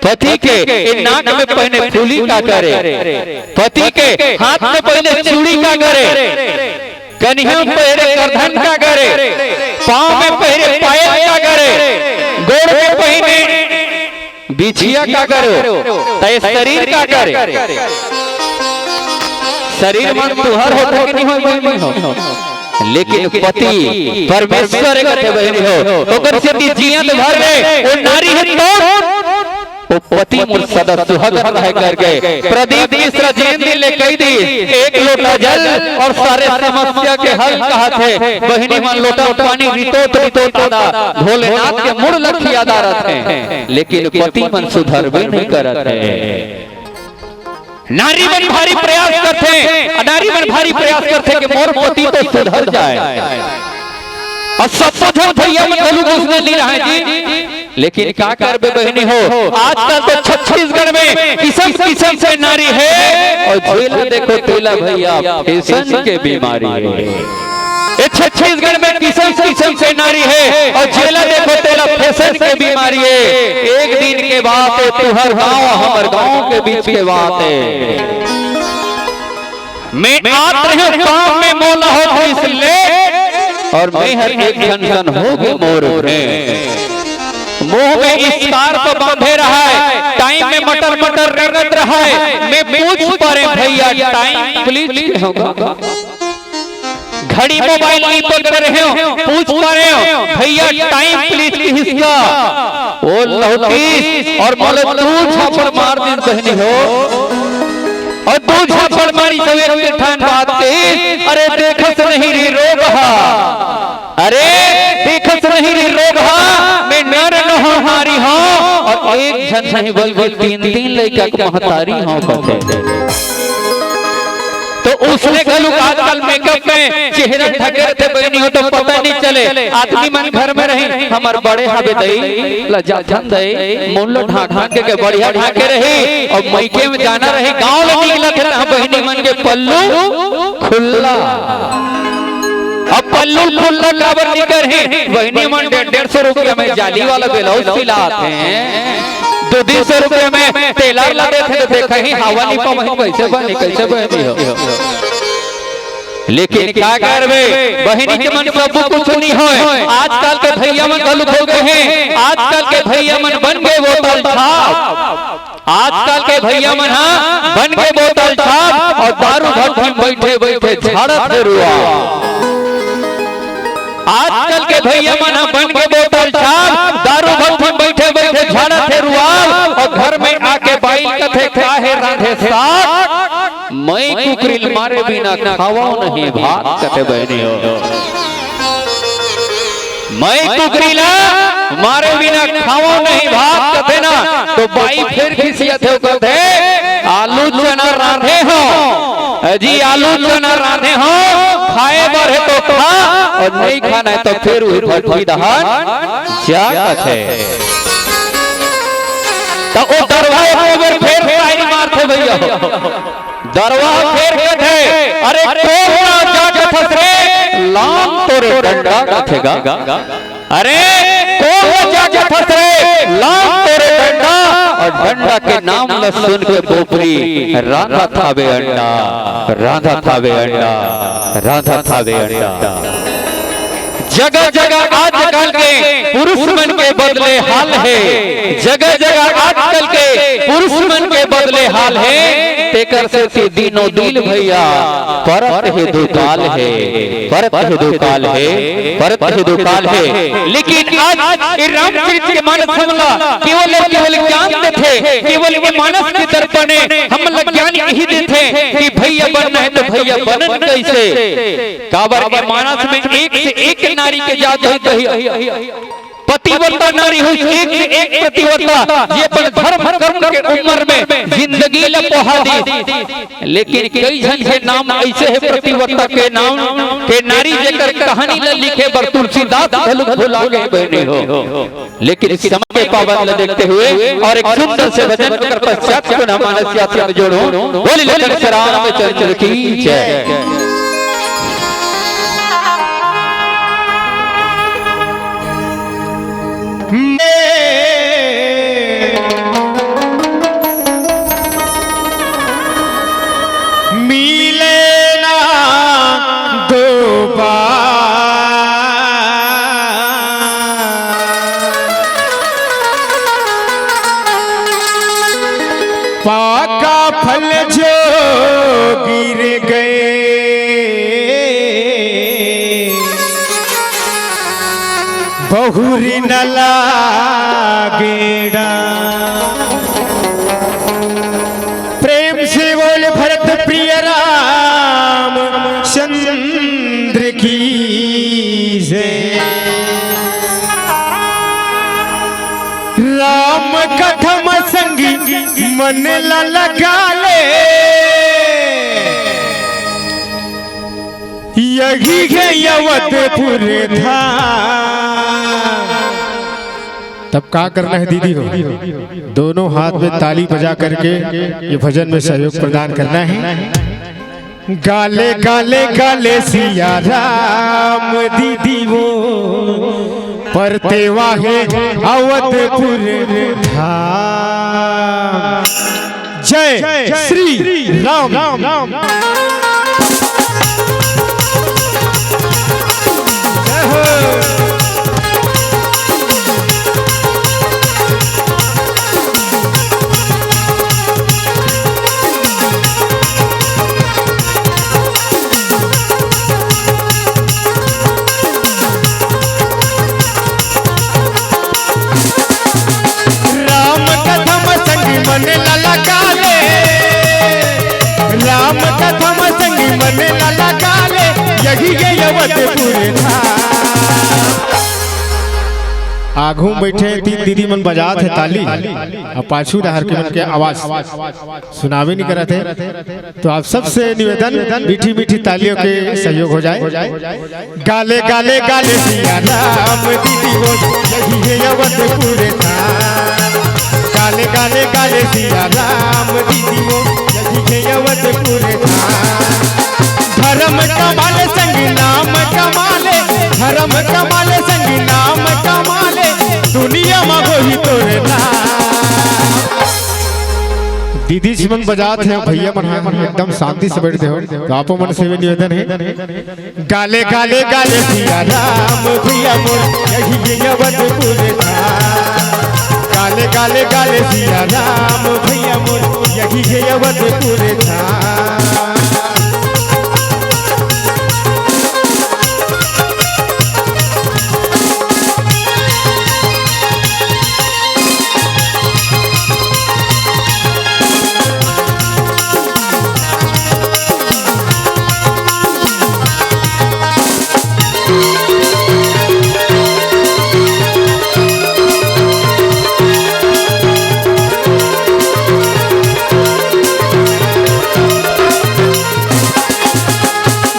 पति के, ए नाक में पहने फूली का करे, पति के हाथ में पहने चूड़ी का करे, कनिहा में पहने करधन का करे, पाँव में पहने पायल का करे, गोड़ में पहने बिछिया का करे, त ए शरीर का करे? शरीर मन तुहर होथे कि नहीं होय, बहिनी हो? लेकिन पति परमेश्वर कथे बहिनी हो, ओकर सेती जियत भर में ओ नारी हे तो ओ पति मोर सदा सुहागन रहे करके प्रदीप मिश्रा जयंती ले कही दी, एक लोटा जल और सारे समस्या के हल कहाथे। बहिनी मन लोटा पानी रितोत रितोत आदा भोलेनाथ के मुड़ लखिया दारत हे, लेकिन पति मन सुधरबे नहीं करत हे। नारी मन भारी प्रयास करथे, नारी मन भारी प्रयास करथे कि मोर पति तो सुधर जाए, और सबो झन भैया मन घलो कुछ नहीं रहे जी। लेकिन का करबे बहिनी हो, आजकल तो छत्तीसगढ़ में किसम किसम से नारी हे, और जेला देखो तेला भैया फैशन के बीमारी हे। ए छत्तीसगढ़ में किसम किसम से नारी हे, और जेला देखो तेला फैशन के बीमारी हे। एक दिन के बात हे, तुहर गांव हमर गांव के बीच के बात हे। मैं आत रहेंव काम में, मोला हो गइस लेट, और मैं हर एक झन सन हो गे मोर में। मुंह में scarf बांधे रहय, टाइम में मटर मटर रेंगत रहय। मैं पूछ परेंव भैया, टाइम प्लीज कहेंव का? घड़ी मोबाइल नहीं पकड़ रहेंव, पूछ परेंव भैया, टाइम प्लीज कहिस का? ओ लहुटीस और मोला दू झापड़ मार दिस बहिनी हो। और दू झापड़ मारिस त एक ठन बात कहिस, अरे देखस नहीं रे रोगहा, अरे देखस नहीं रे रोगहा, मैं नर नोहंव नारी हों, और एक झन नहीं बल्कि तीन तीन लइका के महतारी हों कथे। तो उसने घलो आजकल मेकअप में चेहरा ढके रहिथे बहिनी हो, तो पता नहीं चले। आदमी मन घर में रही, हमर बड़े हवे दई, लजाथन दई, मुंह ल ढांक ढांक के बढ़िया ढांके रही, और मइके में जाना रही, गांव ल निकलत हे, तहां बहिनी मन के पल्लू खुल्ला। अब पल्लू खुल्ला काबर निकरही? बहिनी मन डेढ़ डेढ़ सौ रुपया में जाली वाला ब्लाउज सिलात हे, दू दू सौ रुपया में टेलर ला देथे, तो देखही हवा नहीं पावही, कैसे बनी, कैसे बनी हो। लेकिन का करबे, बहिनी के मन सबो कुछ नहीं होय। आजकल के भैया मन घलो हो गए हे, आजकल के भैया मन बन गए बोतल छाप। आजकल के भैया मन हा बन के बोतल छाप और दारू भट्टी में बैठे बैठे झाड़त हे रुआ। आजकल के भैया मन हा बन के बोतल छाप, दारू भट्टी में बैठे बैठे झाड़त हे रुआ, और घर में आके बाई कथे काहे रांधे साग, मैं कुकरी ल मारे बिना खावंव नहीं भात कथे बहिनी हो। मैं कुकरी ला मारे बिना खावंव नहीं भात कथे ना, तो बाई फेर खिसियाथे, कथे, "आलू चना रांधे हों, अजी आलू चना रांधे हों, खाए बर हे तो खा, और नहीं खाना हे तो फेर उही भट्टी डहन जा," कथे। त ओ दरवा एक बेर फेर शायरी मारथे भैया हो। दरवा फेर कथे, "अरे कोन ला जागथस रे, लान तोरे डंडा," कथे गा। "अरे कोन ला जागथस रे, लान तोरे डंडा," और डंडा के नाम ल सुन के बोपरी रांधत हावे अंडा, रांधत हावे अंडा, रांधत हावे अंडा। जगह जगह आजकल के पुरुष मन के बदले हाल हे, जगह जगह आजकल के पुरुष मन के बदले हाल हे। तेकर सेती दिनों दिन भैया परत हे दुकाल हे, परत हे दुकाल हे, परत हे दुकाल हे। लेकिन आज ए रामचरित के मानस हमला केवल अउ केवल ज्ञान देथे, केवल ए मानस के दर्पण हमला ज्ञान इही देथे कि भैया बनना हे त भैया बनन कइसे। काबर के मानस में एक से एक नारी के जात हे भैया। पतिव्रता नारी होइस, एक से एक पतिव्रता, जे अपन धर्म कर्म के उमर में जिंदगी जिंदगी ल पोहा दिस। लेकिन कई झन के नाम अइसे हे पतिव्रता के नाम के नारी, जेकर कहानी ल लिखे बर तुलसीदास घलो भुला गे बहिनी हो। लेकिन समय के पावन ल देखते हुए और एक सुंदर से भजन कर पश्चात पुनः मानस यात्रा में जोड़ो। बोली लखन श्री रामचंद्र की जय। मिले ना दो बार। पाका फल जो गिर गए, बहुरी न लागेड़ा। प्रेम से बोल भरत प्रिय राम चंद्र की जय। राम कथम संगी मन ला लगा ले, यही है अवधपुर धाम। तब का करना है दीदी हो, दोनों हाथ में ताली बजा करके ये भजन में सहयोग प्रदान करना है। गाले गाले गाले सिया राम दीदी वो, परतेवा है अवधपुर धाम। जय श्री राम। जय हो। राम कथम संग मन ललका ले, राम कथम संग मन ललका ले, यही ये अवधपुर धाम। आगू में बैठे तीन दीदी मन बजात हे ताली, अउ पाछू डहर के मन के आवाज सुनाबे नइ करत हे। तो आप सबसे निवेदन, मीठी मीठी तालियों के सहयोग हो जाए। गाले गाले गाले सिया राम दीदी वो, यही है अवधपुर धाम। गाले गाले गाले सिया राम दीदी वो, यही है अवधपुर धाम। धर्म कमाल संग नाम कमाले, धर्म कमाल संग नाम कमाले, दुनिया में होही तोर नाम। दीदी जी मन बजात हे, भैया मन ह एकदम शांति से बैठ देहो। तो आपो मन से भी निवेदन हे, गाले गाले गाले सिया राम भैया मोर, यही ये अवधपुर धाम। गाले गाले गाले सिया राम भैया मोर, यही ये अवधपुर धाम।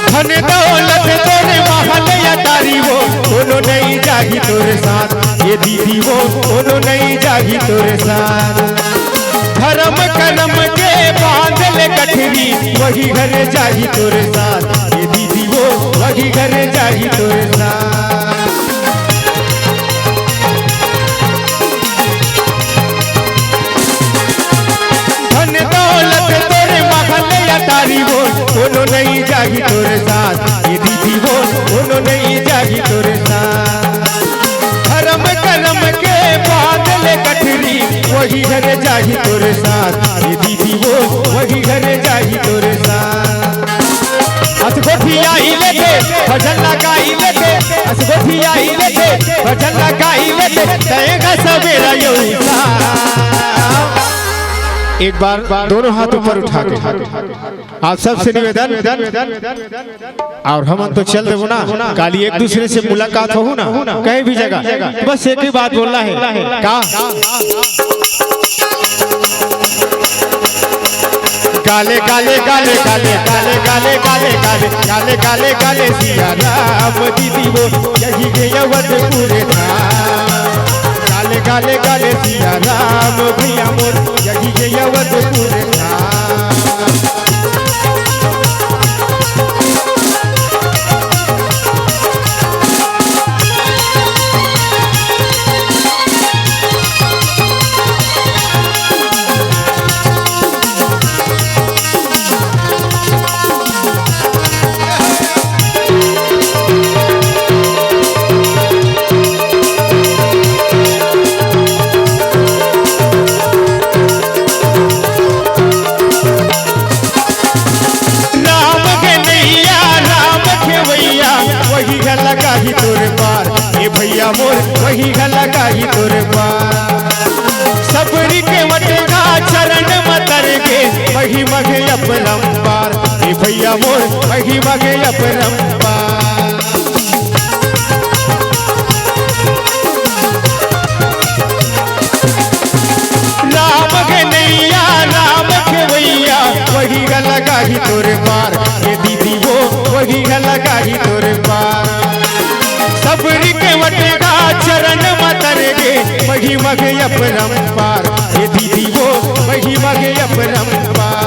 धन दौलत तोरे महल अटारी वो, कोनो नइ जाही तोरे साथ। ये दीदी वो, कोनो नइ जाही तोरे साथ। धर्म करम के बांध ले गठरी, वही घर जाही तोरे साथ। ये दीदी वो, वही घर जाही तोरे साथ। धन दौलत तोरे महल अटारी वो, कोनो नइ जाही तोरे साथ। ये दीदी वो, कोनो नइ जाही तोरे साथ। धर्म करम के बांध ले गठरी, वही घर जाही तोरे साथ। ये दीदी वो, वही घर जाही तोरे साथ। अस गोठियाई लेथे, भजन लगाई लेथे, अस गोठियाई लेथे, भजन लगाई लेथे, तय का सवेरा यौसा। एक बार दोनों हाथ ऊपर उठा के आप सबसे निवेदन, अउ हमन तो चल देबो ना, काली एक दूसरे से मुलाकात होहू ना, कहीं भी जगह, बस एक ही बात बोलना हे, का? गाले गाले गाले गाले गाले गाले गाले गाले गाले गाले गाले सिया राम दीदी वो यही गयवतपुर धाम। गाले गाले गाले सिया राम भैया मोर यही गयवतपुर धाम। राम के नैया राम खेवैया वही घला गाही तोर पार। ए भैया मोर वही घला गाही तोर पार। सबरी के वटगा चरण म तर के महिमा के अपरंपार। ए भैया मोर महिमा के अपरंपार। राम के नैया राम खेवैया वही घला गाही तोर पार। ए दीदी वो वही घला गाही तोर पार। सबरी के वटगा चरण म तर के महिमा के अपरंपार। ए दीदी वो महिमा के अपरंपार।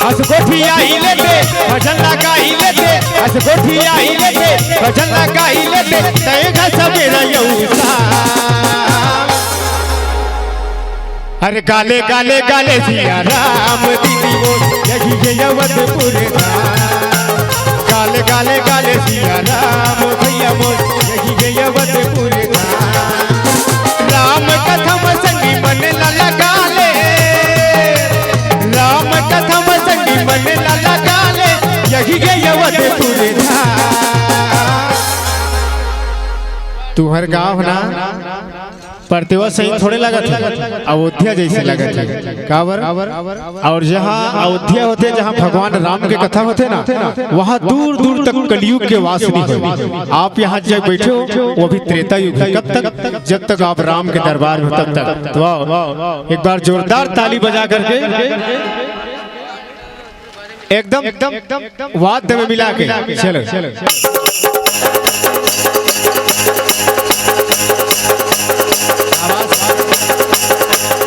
अस गोठिया ही लेते भजन लगाई लेते। अस गोठिया ही लेते भजन लगाई लेते। तय घस मेरा यौसा। अरे गाले गाले गाले सिया राम दीदी वो यही गयवतपुर धाम। गाले गाले गाले सिया राम भैया मोर यही गयवतपुर धाम। राम कथा म संगी मन ला लगा ले। राम कथा म संगी मन ला लगा ले। यही गयवतपुर धाम। तुहर गाँव ना परतेवा सही थोड़े लागत हे, अयोध्या जैसे लागत हे। काबर? और जहाँ अयोध्या होथे, जहाँ भगवान राम के कथा होथे ना, वहाँ दूर दूर तक कलयुग के वास नहीं होय। आप यहाँ जब बैठे हो, वो भी त्रेता युग है। कब तक? जब तक आप राम के दरबार में हो, तब तक। तो आओ, एक बार जोरदार ताली बजा करके एकदम, एकदम वाद्य में मिला के चलो।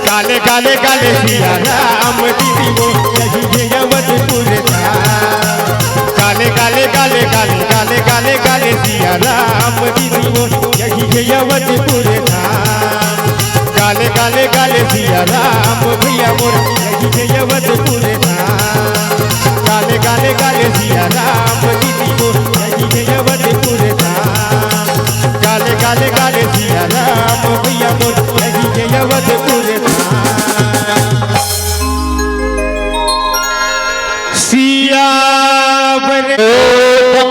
गाले गाले गाले सिया राम दीदी वो यही गयवतपुर धाम। गाले गाले गाले गाले गाले गाले गाले सिया राम दीदी वो यही गयवतपुर धाम। गाले गाले गाले सिया राम भैया मोर यही गयवतपुर धाम। गाले गाले गाले सिया राम दीदी मोर यही गयवतपुर धाम। गाले गाले गाले सिया राम भैया मोर यही गयवतपुर धाम। सियावर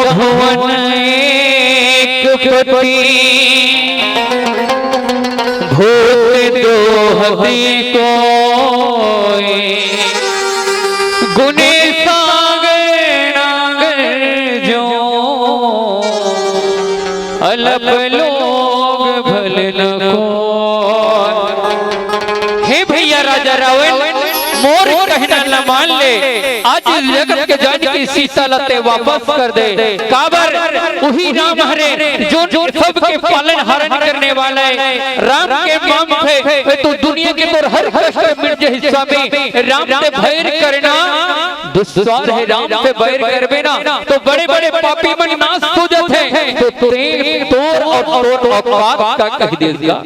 भुवन एक पति भूत दोहती कोई। गुने सागर नागर जो अलप लोग भल न कोई। हे भैया राजा रावण, मोर कहना ल मान ले। आज जगत के जानकी सीता ल तैं वापस कर दे। काबर? उही राम हरे जो सबके पालन हारन करने वाला हे। राम के नाम से तो दुनिया के तोर हर कष्ट मिट जाही स्वामी। राम तैं बैर करना दुस्वार हे। राम से बैर करबे ना तो बड़े बड़े पापी मन नाश हो जाथे। तो तैं तोर अउ तोर औकात का कहि देस गा।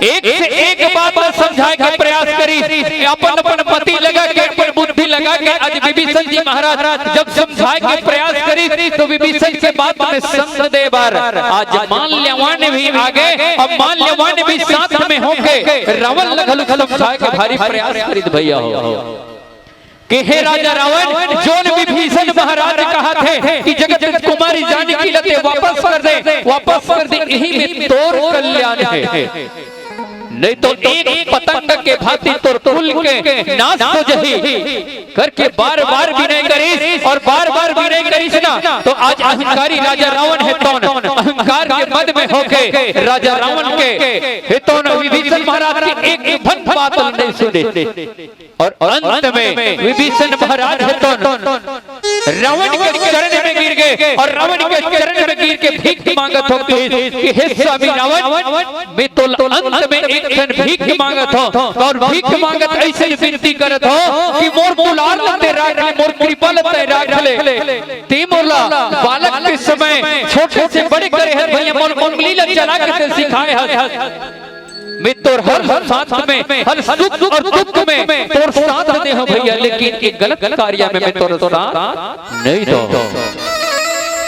एक से एक बात ला समझाए के प्रयास करिस, अपन अपन पति लगा के, अपन बुद्धि लगा के। आज विभीषण जी महाराज जब समझाए के प्रयास करिस तो विभीषण के बात में संग दे बर आज माल्यवान भी आगे, अब माल्यवान भी साथ में होके रावण ल घलो समझाए के भारी प्रयास करिस भैया हो। कि हे राजा रावण, जोन विभीषण महाराज कहत हे कि जगत कुमारी जानकी ल तैं वापस कर दे, वापस कर दे, इही में तोर कल्याण हे, नहीं तो एक पतंग के भांति तोर कुल के नाश हो जाही। करके बार बार विनय करिस और बार बार विनय करिस ना, तो आज अहंकारी राजा रावण हे तौन अहंकार के मद में होके राजा रावण के हे तौन विभीषण महाराज के एक भन बात नहीं सुने। और अंत में विभीषण महाराज हे तौन रावण के चरण में गिर गए और रावण के चरण में गिर के भीख मांगत हो कि, कि हे स्वामी रावण, मैं तो अंत में एक क्षण भीख मांगत हो और भीख मांगत ऐसे विनती करत हो कि मोर दुलार ल ते राख ले, मोर कृपा ल ते राख ले। ते मोला बालक के समय छोटे से बड़े करे हस भैया, मोर उंगली ल चला के ते सिखाए हस। मैं तोर हर, हर साथ में, हर सुख और दुख में तोर साथ दे हो भैया, लेकिन एक गलत कार्य में मैं तोर साथ नहीं दो।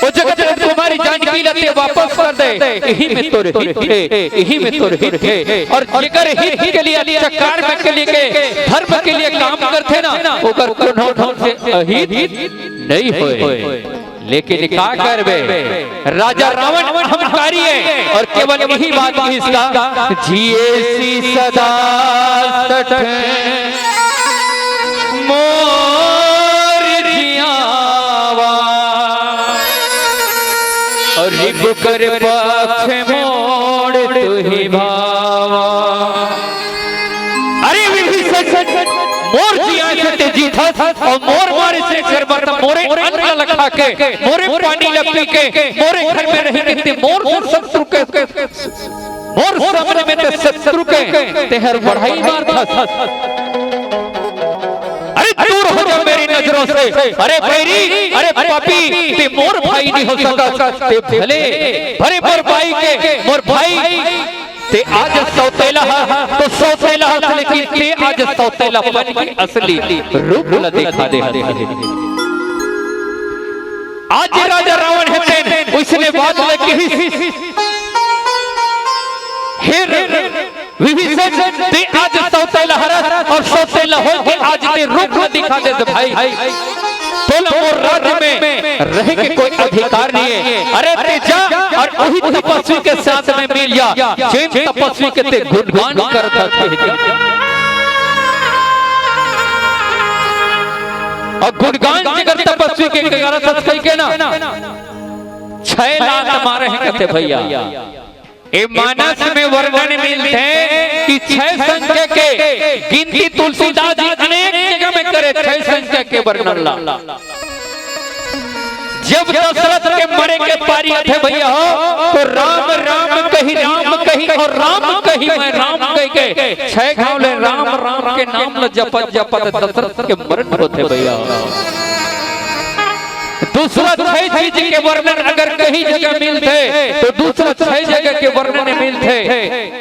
ओ जगत राजकुमारी जानकी ल ते वापस कर दे, यही में तोर हित हे, यही में तोर हित हे। और जेकर हित के लिए, अच्छा कर्म के लिए, के धर्म के लिए काम करथे ना, ओकर कोनो ढंग से अहित नहीं होए। लेकिन का करबे, राजा रावण अहंकारी हे और केवल यही बात किहिस का, जियेसी सदा सठ मोर जियावा, और रिपु कर पक्ष मोर तुहि भावा। अरे विभीषण, मोर जिया से ते जीतस और मोर मारे से कर बरत, मोरे अन्न ल खा के, मोरे पानी ल पी के, मोरे घर में रही के ते मोर से शत्रु के, मोर सामने में ते शत्रु के ते हर बढ़ाई मारथस। अरे दूर हो जा मेरी नजरों से। अरे बैरी, अरे पापी, ते मोर भाई नहीं हो सकत। ते भले, भले मोर भाई के, मोर भाई ते आज सौतेला ह, तो सौतेला ह, लेकिन ते आज सौतेलापन के असली रूप ल दिखा दे। आज राजा रावण हे तेन, उसने बात ल किहिस, हे विभीषण, ते आज सौतेला हरस और सौतेला हो के आज ते रूप ल दिखा दे भाई। तोला मोर राज्य में रहे के कोई अधिकार नहीं है। अरे ते जा और वही तपस्वी के साथ में मिल जा, जेन तपस्वी के ते गुणगान करत हस। और गुणगान जेकर तपस्वी के करत हस कहि के ना, छह लात मारे हे कथे भैया। ए मानस में वर्णन मिलथे कि छह संख्या के गिनती तुलसीदास जी अनेक जगह में करे, छह संख्या के वर्णन ला। जब दशरथ के मरे के पारी आथे भैया हो, तो राम राम कही, राम कही और राम कही, मैं राम कहि के छह घाव ले राम राम के नाम ल जपत जपत दशरथ के मरण होथे भैया। दूसरा छह चीज के वर्णन अगर कहीं जगह मिलथे, तो दूसरा छह जगह के वर्णन मिलथे।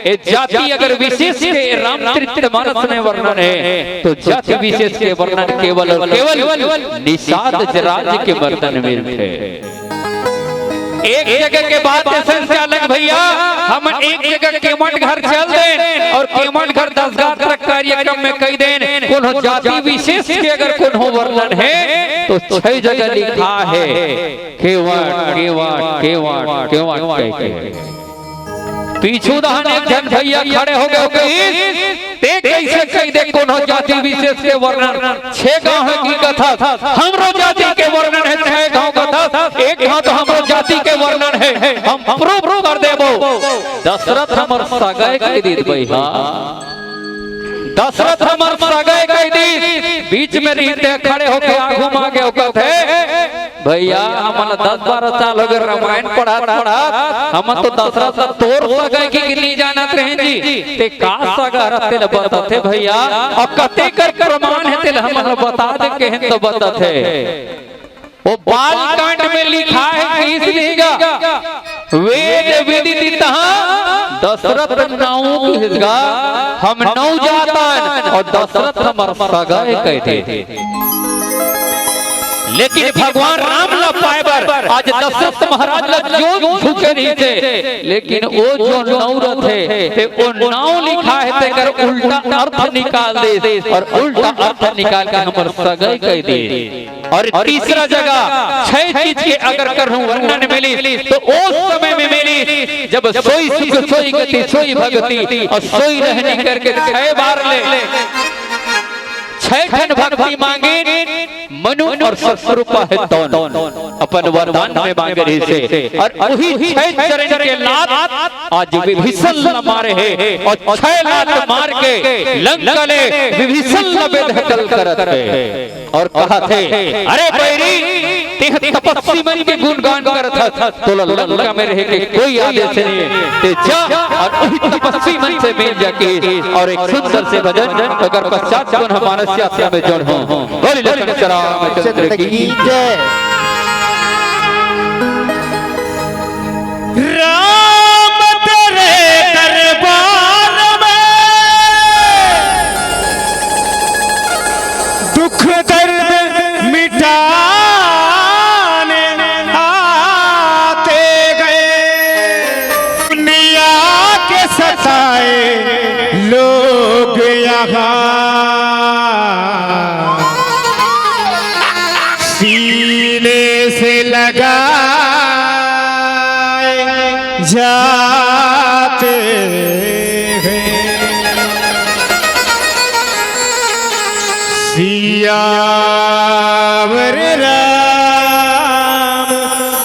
ए जाति अगर विशेष के रामचरित मानस में वर्णन हे, तो जाति विशेष के वर्णन केवल और केवल निषाद राज के वर्णन मिलथे। एक जगह के बात हे संचालक भैया, हम एक जगह केमट घर चल देन और केमट घर दस गात्र कार्यक्रम में कहि देन, कोनो जाति विशेष के अगर कोनो वर्णन हे, तो छह जगह लिखा हे, केवट, केवट, केवट, केवट कहि के। पीछू डहन एक झन भैया खड़े हो गए, कहिस, ते कइसे कहि दे कोनो जाति विशेष के वर्णन? छह गांव हे कि कथस, हमरो जाति के वर्णन हे छह गांव कथस, एक गांव तो हमरो जाति के वर्णन हे, हम प्रूफ कर देबो। दशरथ हमर सगा ए कहि दीस भैया, दशरथ हमर सगा ए कहि दीस, बीच में रहिते खड़े होके आगू मागे ओकथे, भैया, हमन ला दस बारह साल हो गए रामायण पढ़त पढ़त, हमन तो दशरथ ला तोर सगा ए कहि के नहीं जानत रहेन जी, ते का सगा हरस तेला बताथे भैया, अउ कतेक प्रमाण हे तेला हमन ला बता दे कहेन तो बताथे। वो बाल कांड में लिखा हे कि इसलिए गा, वेद विदित तहाँ दशरथ नौक हिस गा, हम नौ जातन अउ दशरथ हमर सगा ए कहि दे। लेकिन भगवान राम ला पाए बर आज दशरथ महाराज ला जो झुके रहिथे, लेकिन वो जो नौ रथे, ते वो नौ लिखा हे, तेकर उल्टा अर्थ निकाल दे अउ उल्टा अर्थ निकाल के हमर सगा ए कहि दे। अउ तीसरा जगह छह चीज के अगर कहूँ वर्णन मिलिस, तो ओ समय में मिलिस, जब सोई सुख, सोई गति, सोई भगति अउ सोई रहनी करके छह बार ले, छै ठन भक्ति मांगिन, मनु अउ सतरूपा हे तौन, अपन वरदान में मांगे रहिसे, अउ उही छै चरण के लात आज विभीषण ल मारे हे, अउ छै लात मार के लंका ले विभीषण ल बेधकल करत हे। अउ कहत हे, "अरे बैरी, तेह तपस्वी मन के गुणगान करत हस, तोला लंका में रहे के कोई आदेश नहीं हे। ते जा अउ उही तपस्वी मन से मिल जा," कहिस अउ एक सुंदर से भजन, ओकर पश्चात पुनः मानस यात्रा में जोड़हूं। बोल लखन रामचंद्र की जय। राम तेरे दरबार में दुख दर्द मिटाने आते गए, दुनिया के सताए लोग यहाँ सीने से लगाए जाते हैं। सियावर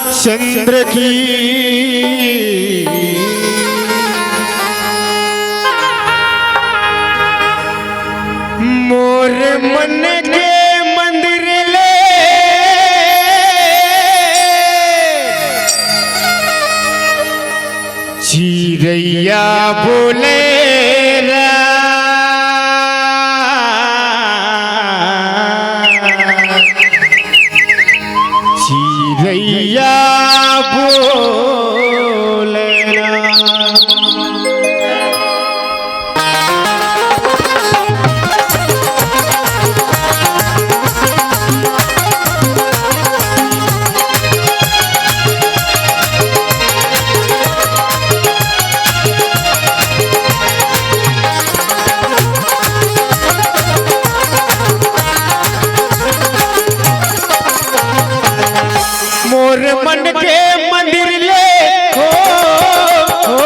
रामचंद्र की। मोर मन के मंदिर ले चिरैया बोले रा। चिरैया बोले रा। मोर मन के मंदिर ले, हो, हो,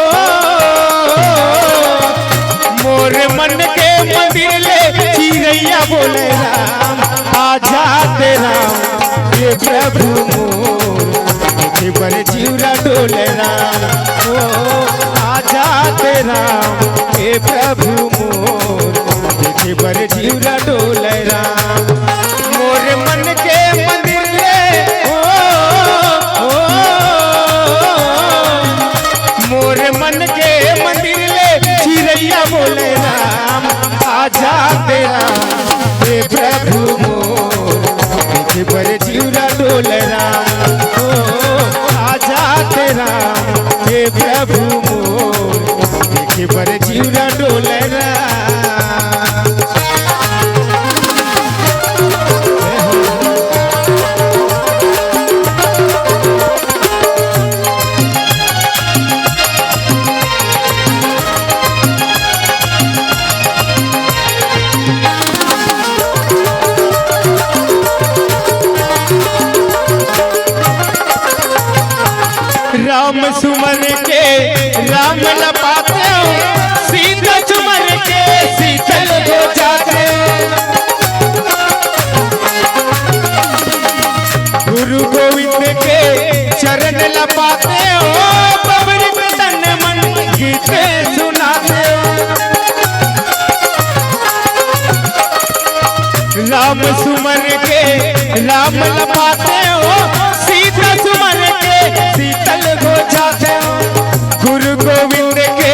मोर मन के मंदिर ले, चिरैया बोले राम, आजा ते राम, हे प्रभु मोर, देखे बर जिउरा डोले राम, ओ, आजा ते राम, हे प्रभु मोर, देखे बर जिउरा डोले राम। मोर मन के मंदिर ले, ओ, ओ, मोर मन के मंदिर ले, चिरैया बोले राम, आजा ते राम, हे प्रभु मोर, देखे बर जिउरा डोले राम, ओ, आजा ते राम, हे प्रभु मोर, देखे बर जिउरा डोले राम। राम सुमर के राम ल पातेंव, सीता सुमर के सीतल हो जातेंव। गुरु गोविंद के चरण ल पातेंव, बबरी में तन मन गीत सुनातेंव। राम सुमर के राम ल पातेंव, सीता सुमर के सीतल हो जातेंव। गुरु गोविंद के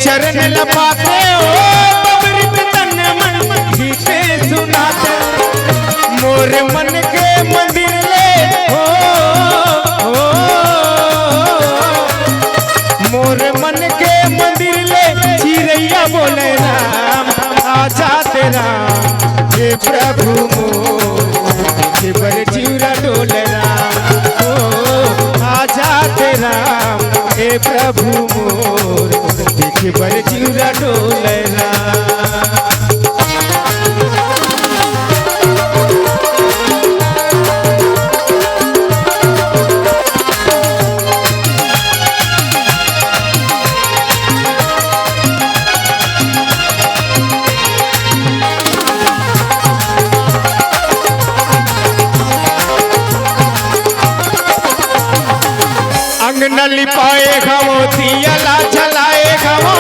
चरण ल पातेंव, बबरी में तन मन गीत सुनातेंव। मोर मन के मंदिर ले, हो, हो, मोर मन के मंदिर ले, चिरैया बोले राम, आजा ते राम, हे प्रभु मोर, देखे बर जिउरा डोले राम, ओ, आजा ते राम, हे प्रभु मोर, देखे बर जिउरा डोले राम। अंगना लिपाए हवो, दिया ला जलाए हवो,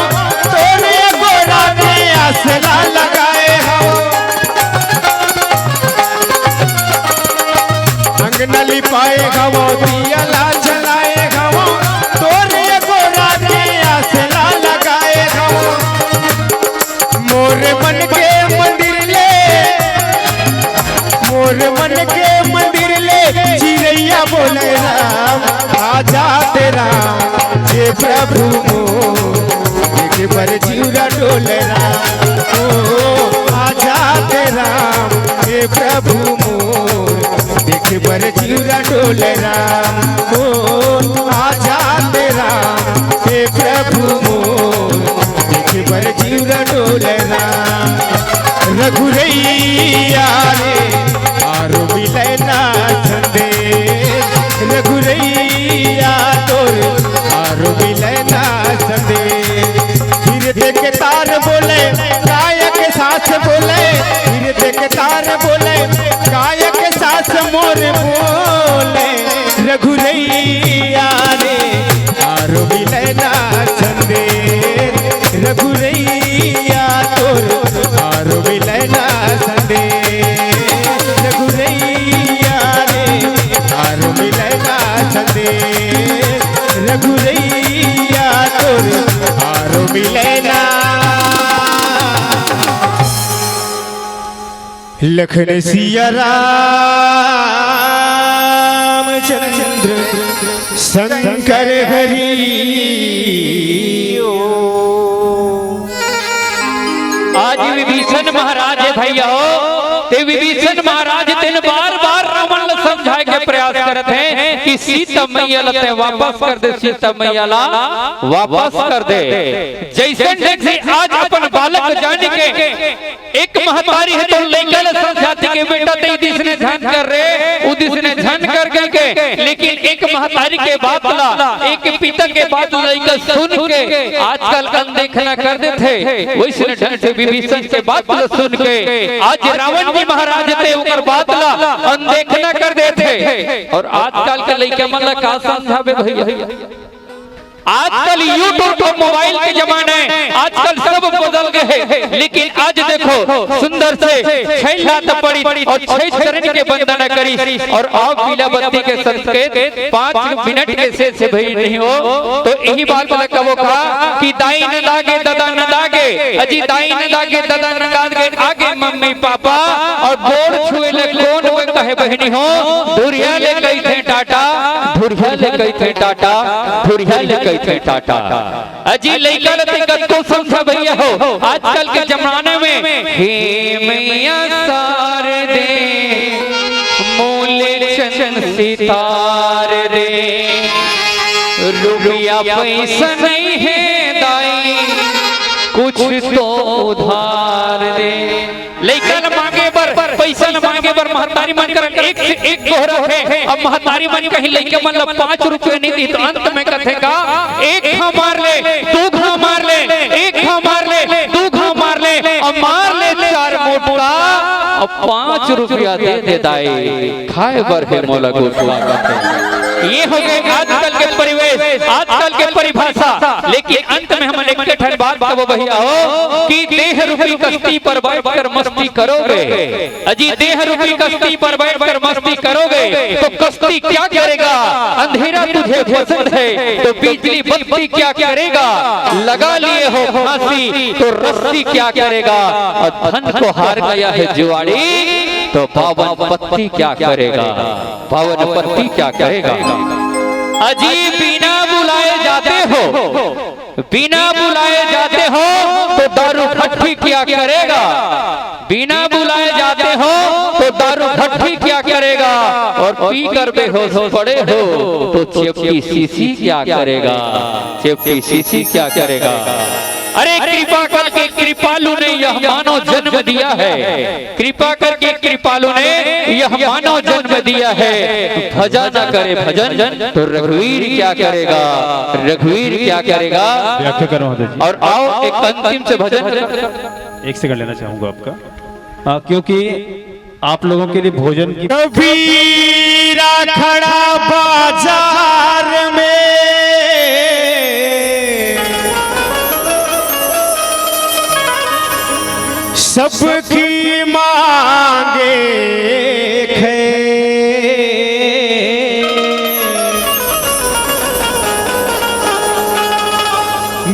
तोरे गोरा के आसरा लगाए हवो। अंगना लिपाए हवो, दिया ला जलाए हवो, तोरे गोरा के आसरा लगाए हवो। मोर मन के मंदिर ले, मोर मन के मंदिर ले, चिरैया बोले राम, आजा ते राम, हे प्रभु मोर, एक बार जिउरा डोले राम, ओ, आजा ते राम, हे प्रभु मोर, एक बार जिउरा डोले राम, ओ, आजा ते राम, हे प्रभु मोर, एक बार जिउरा डोले राम। रघुरैया रे, आरो मिले ना संदेश, रघुरैया तोर, आरो मिले ना संदेश। फिर देख तार बोले, गायक सास बोले, फिर देख तार बोले, गायक सास मोर बोले, रघुरैया रे, आरो मिले ना संदेश, रघुरैया तोर, आरो मिले ना संदेश, रघुरैया रे, आरो मिले ना संदेश, रघुरैया तोर, आरो मिले ना। लखन सिया रामचंद्र शंकर हरि ओ। आज विभीषण महाराज हे भैया हो, ते विभीषण महाराज तेन बार-बार रावण ला समझाए के प्रयास करत हे कि सीता मैया ला ते वापस कर दे, सीता मैया ला वापस कर दे। जइसन ढंग से आज अपन बालक जान के एक महतारी हे तो लइका ल समझाथे के बेटा तैं दिस ने झन कर रे, उ दिस ने झन कर कहिके, लेकिन एक महतारी के बात ला, एक पिता के बात ला लइका सुन के आजकल अनदेखना कर देथे। वइसने ढंग से विभीषण के बात ला सुन के आज रावण जी महाराज ते ओकर बात ला अनदेखना कर देथे। अउ आजकल के लइका मन ला का समझाबे भैया? आजकल YouTube अउ mobile के जमाना हे, आजकल सब बदल गे हे। लेकिन आज देखो, सुंदर से छह लात पड़ी अउ छह चरण के वंदना करी अउ आप पीला बत्ती के संकेत पाँच मिनट के शेष भई नहीं हो, तो इही बात ला कबो कहा कि दाई नंदा गे, ददा नंदा गे, अजी दाई नंदा गे, ददा नंदा गे, आगे मम्मी पापा अउ गोड़ छुए ले कोन वे कहे बहिनी हो, धुरिया ले कहिथे टाटा, धुरिया ले कहिथे टाटा, धुरिया ले कहिथे टाटा। अजी लइका ल ते कतको समझा भैया हो, आजकल के जमाना में हे मैया शारदे, मोले चन सितार दे, रुपया पैसा नहीं हे दाई, कुछ तो उधार दे। लइका ल मांगे बर, पैसा ल मांगे बर महतारी मन कर एक से एक गोहरथे। अब महतारी मन कहीं लइका मन ल पाँच रुपया नहीं दी तो अंत में कथे का, एक घा मार ले, दू घा मार ले, एक घा मार ले, दू घा मार ले, अउ मार ले चार मुट्ठा, अउ पाँच रुपया दे दे दाई, खाए बर हे मोला गुठला कथे। ये हो गे आजकल के परिवेश, आजकल के परिभाषा। लेकिन अंत में हमन एक ठन बात कबो भैया हो कि देह रूपी कश्ती पर बैठ कर मस्ती करोगे, अजी देह रूपी कश्ती पर बैठ कर मस्ती करोगे तो कश्ती क्या करेगा? अंधेरा तुझे पसंद है तो बिजली बत्ती क्या करेगा? लगा लिए हो फांसी तो रस्सी क्या करेगा? अउ धन को हार गया है जुआड़ी तो पावन पत्ती क्या करेगा? पावन पत्ती क्या करेगा? अजी बिना बुलाए जाते हो, बिना बुलाए जाते हो तो दारू भट्टी क्या करेगा? बिना बुलाए जाते हो तो दारू भट्टी क्या करेगा? अउ पीकर बेहोश पड़े हो तो चेपटी शीशी क्या करेगा? चेपटी शीशी क्या करेगा? अरे कृपा करके कृपालु ने यह मानव जन्म दिया है, कृपा करके कृपालु ने यह मानव जन्म दिया है। भजा न करे भजन तो रघुवीर क्या करेगा? रघुवीर क्या करेगा? व्याख्या करो महाराज जी। अउ आओ एक अंतिम से भजन। एक सेकंड लेना चाहूंगा आपका। हाँ, क्योंकि आप लोगों के लिए भोजन की कबीरा खड़ा बाजार में। सबकी मांगे खे,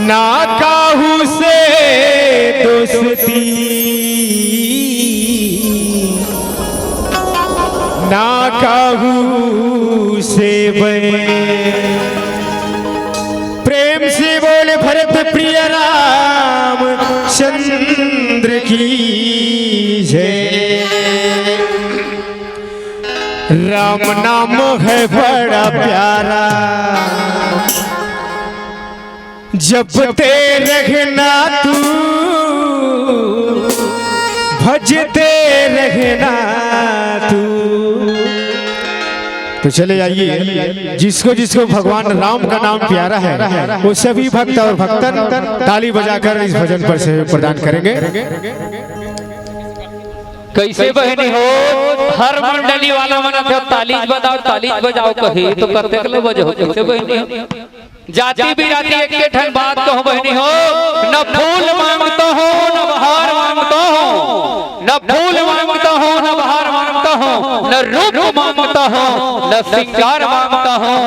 ना काहू से दोस्ती, ना काहू से बैर। प्रेम से बोले भरत प्रिय राम चंद्र की जय। राम नाम है बड़ा प्यारा, जपते रहना तू, भजते रहना तू। तो चले आइए, जिसको जिसको भगवान राम का नाम प्यारा है, वो सभी भक्त और भक्तन ताली बजाकर इस भजन पर सहयोग प्रदान करेंगे। कैसे बहिनी हो, हर मंडली वाला मन आथे, ताली बजाओ, ताली बजाओ कही तो कतेक ले बजो, कैसे बहिनी हो? जाति बिराती एके ठन बात कहूं बहिनी हो, न फूल मांगता हूं, न बहार मांगता हूं, न फूल मांगता हूं, न बहार मांगता हूं, न रूप मांगता हूं, न श्रृंगार मांगता हूं।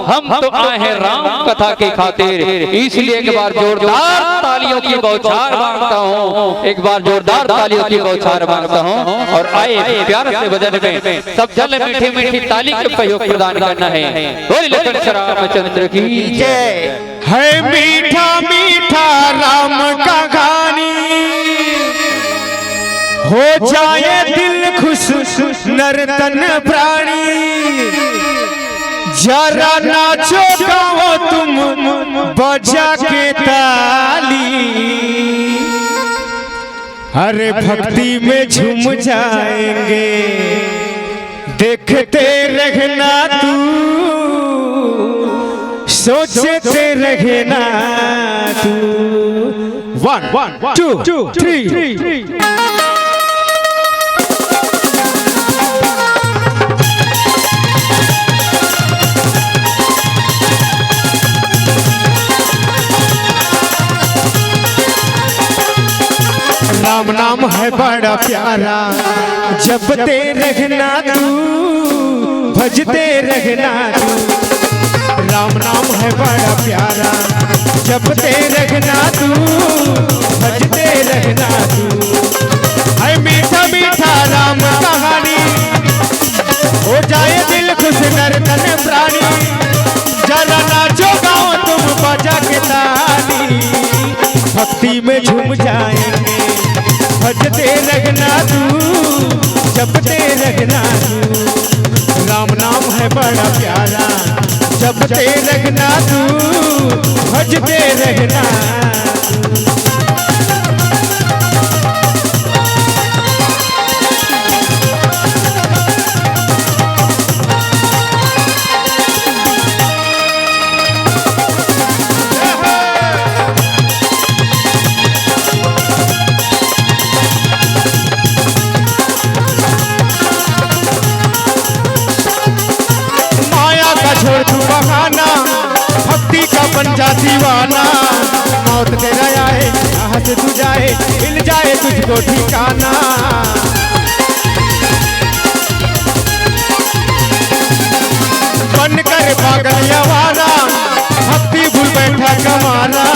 हम तो आए हैं राम कथा की खातिर, इसलिए एक बार जोरदार तालियों की बौछार मांगता हूं, एक बार जोरदार तालियों की बौछार मांगता हूं। और आए प्यार से भजन में सब जन मीठी मीठी ताली के सहयोग प्रदान करना है। बोल लखन श्री रामचंद्र की जय। है मीठा मीठा राम का गानी, हो जाए दिल खुश नर तन प्राणी। जरा नाचो गाओ तुम बजा के ताली, अरे भक्ति में झूम जाएंगे। देखते रहना तू, सोचते रहना तू। One, one, two, three. Ram नाम है बड़ा प्यारा, जपते रहना तू, भजते रहना तू। राम नाम है बड़ा प्यारा, जपते रहना तू, भजते रहना तू। है मीठा मीठा राम कहानी, हो जाए दिल खुश नर तन प्राणी। जरा नाचो गाओ तुम बजा के ताली, भक्ति में झूम जाएंगे। भजते रहना तू, जपते रहना तू। राम नाम है बड़ा प्यारा, जपते रहना तू, भजते रहना तू। माया का छोड़ तू बहाना, भक्ति का बन जा दीवाना। मौत तेरा आए, कहाँ से तू जाए, मिल जाए तुझको ठिकाना। बनकर पागल आवारा, भक्ति भूल बैठा गंवारा।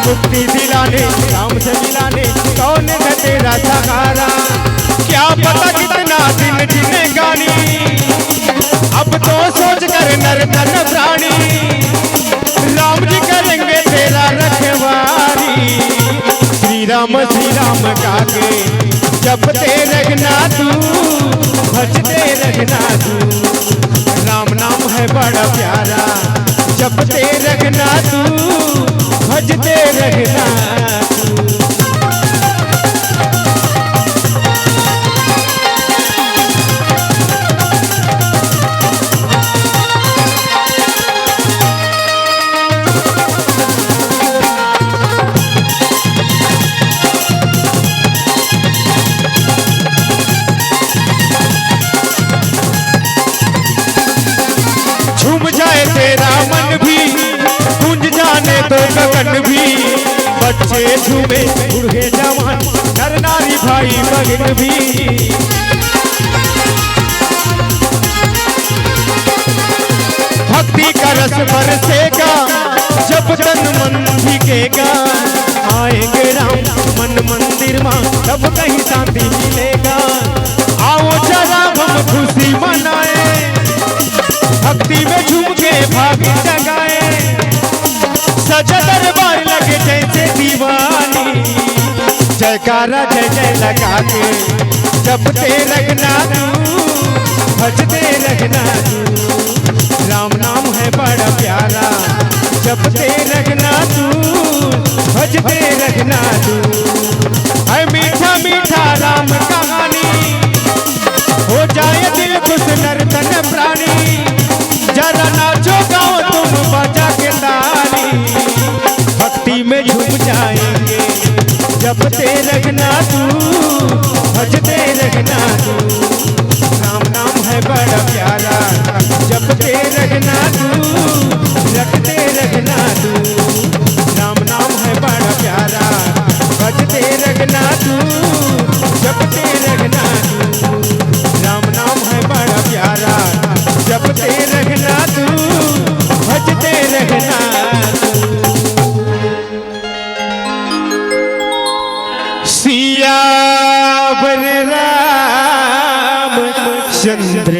मुक्ति दिलाने, राम से मिलाने, कौन है तेरा सहारा? क्या पता कितना दिन जिंदगानी, अब तो सोच कर नर तन प्राणी। राम जी करेंगे तेरा रखवारी। श्री राम, श्री राम गा के जपते रहना तू, भजते रहना तू। राम नाम है बड़ा प्यारा, जपते रहना तू, भजते रहना तू। झूम जाए तेरा मन भी, गूंज जाने दो गगन भी। बच्चे झूमे, बूढ़े जवान, नर नारी भाई बहिन भी। भक्ति का रस बरसेगा, जब तन मन भीगेगा। आएंगे राम मन मंदिर मा, तब कहीं शांति मिलेगा। आओ जरा हम खुशी मनाए, भक्ति में झूम के भाग जगाए। सजा दरबार लगे जैसे दीवानी। जयकारा जय जय लगा के जपते रखना तू, भजते रखना तू। राम नाम है बड़ा प्यारा, जपते रखना तू, भजते रखना तू। है मीठा मीठा राम कहानी, हो जाए दिल खुश नर तन प्राणी। जरा नाचो गाओ तुम बजा के ताली, भक्ति में झूम जाएंगे। जपते रखना तू, भजते रखना तू। राम नाम है बड़ा प्यारा, जपते रखना तू, रटते रखना तू। राम नाम है बड़ा प्यारा, भजते रखना तू, जपते रखना तू। राम नाम है बड़ा प्यारा, जपते रखना तू, भजते रखना तू। सियावर रामचंद्र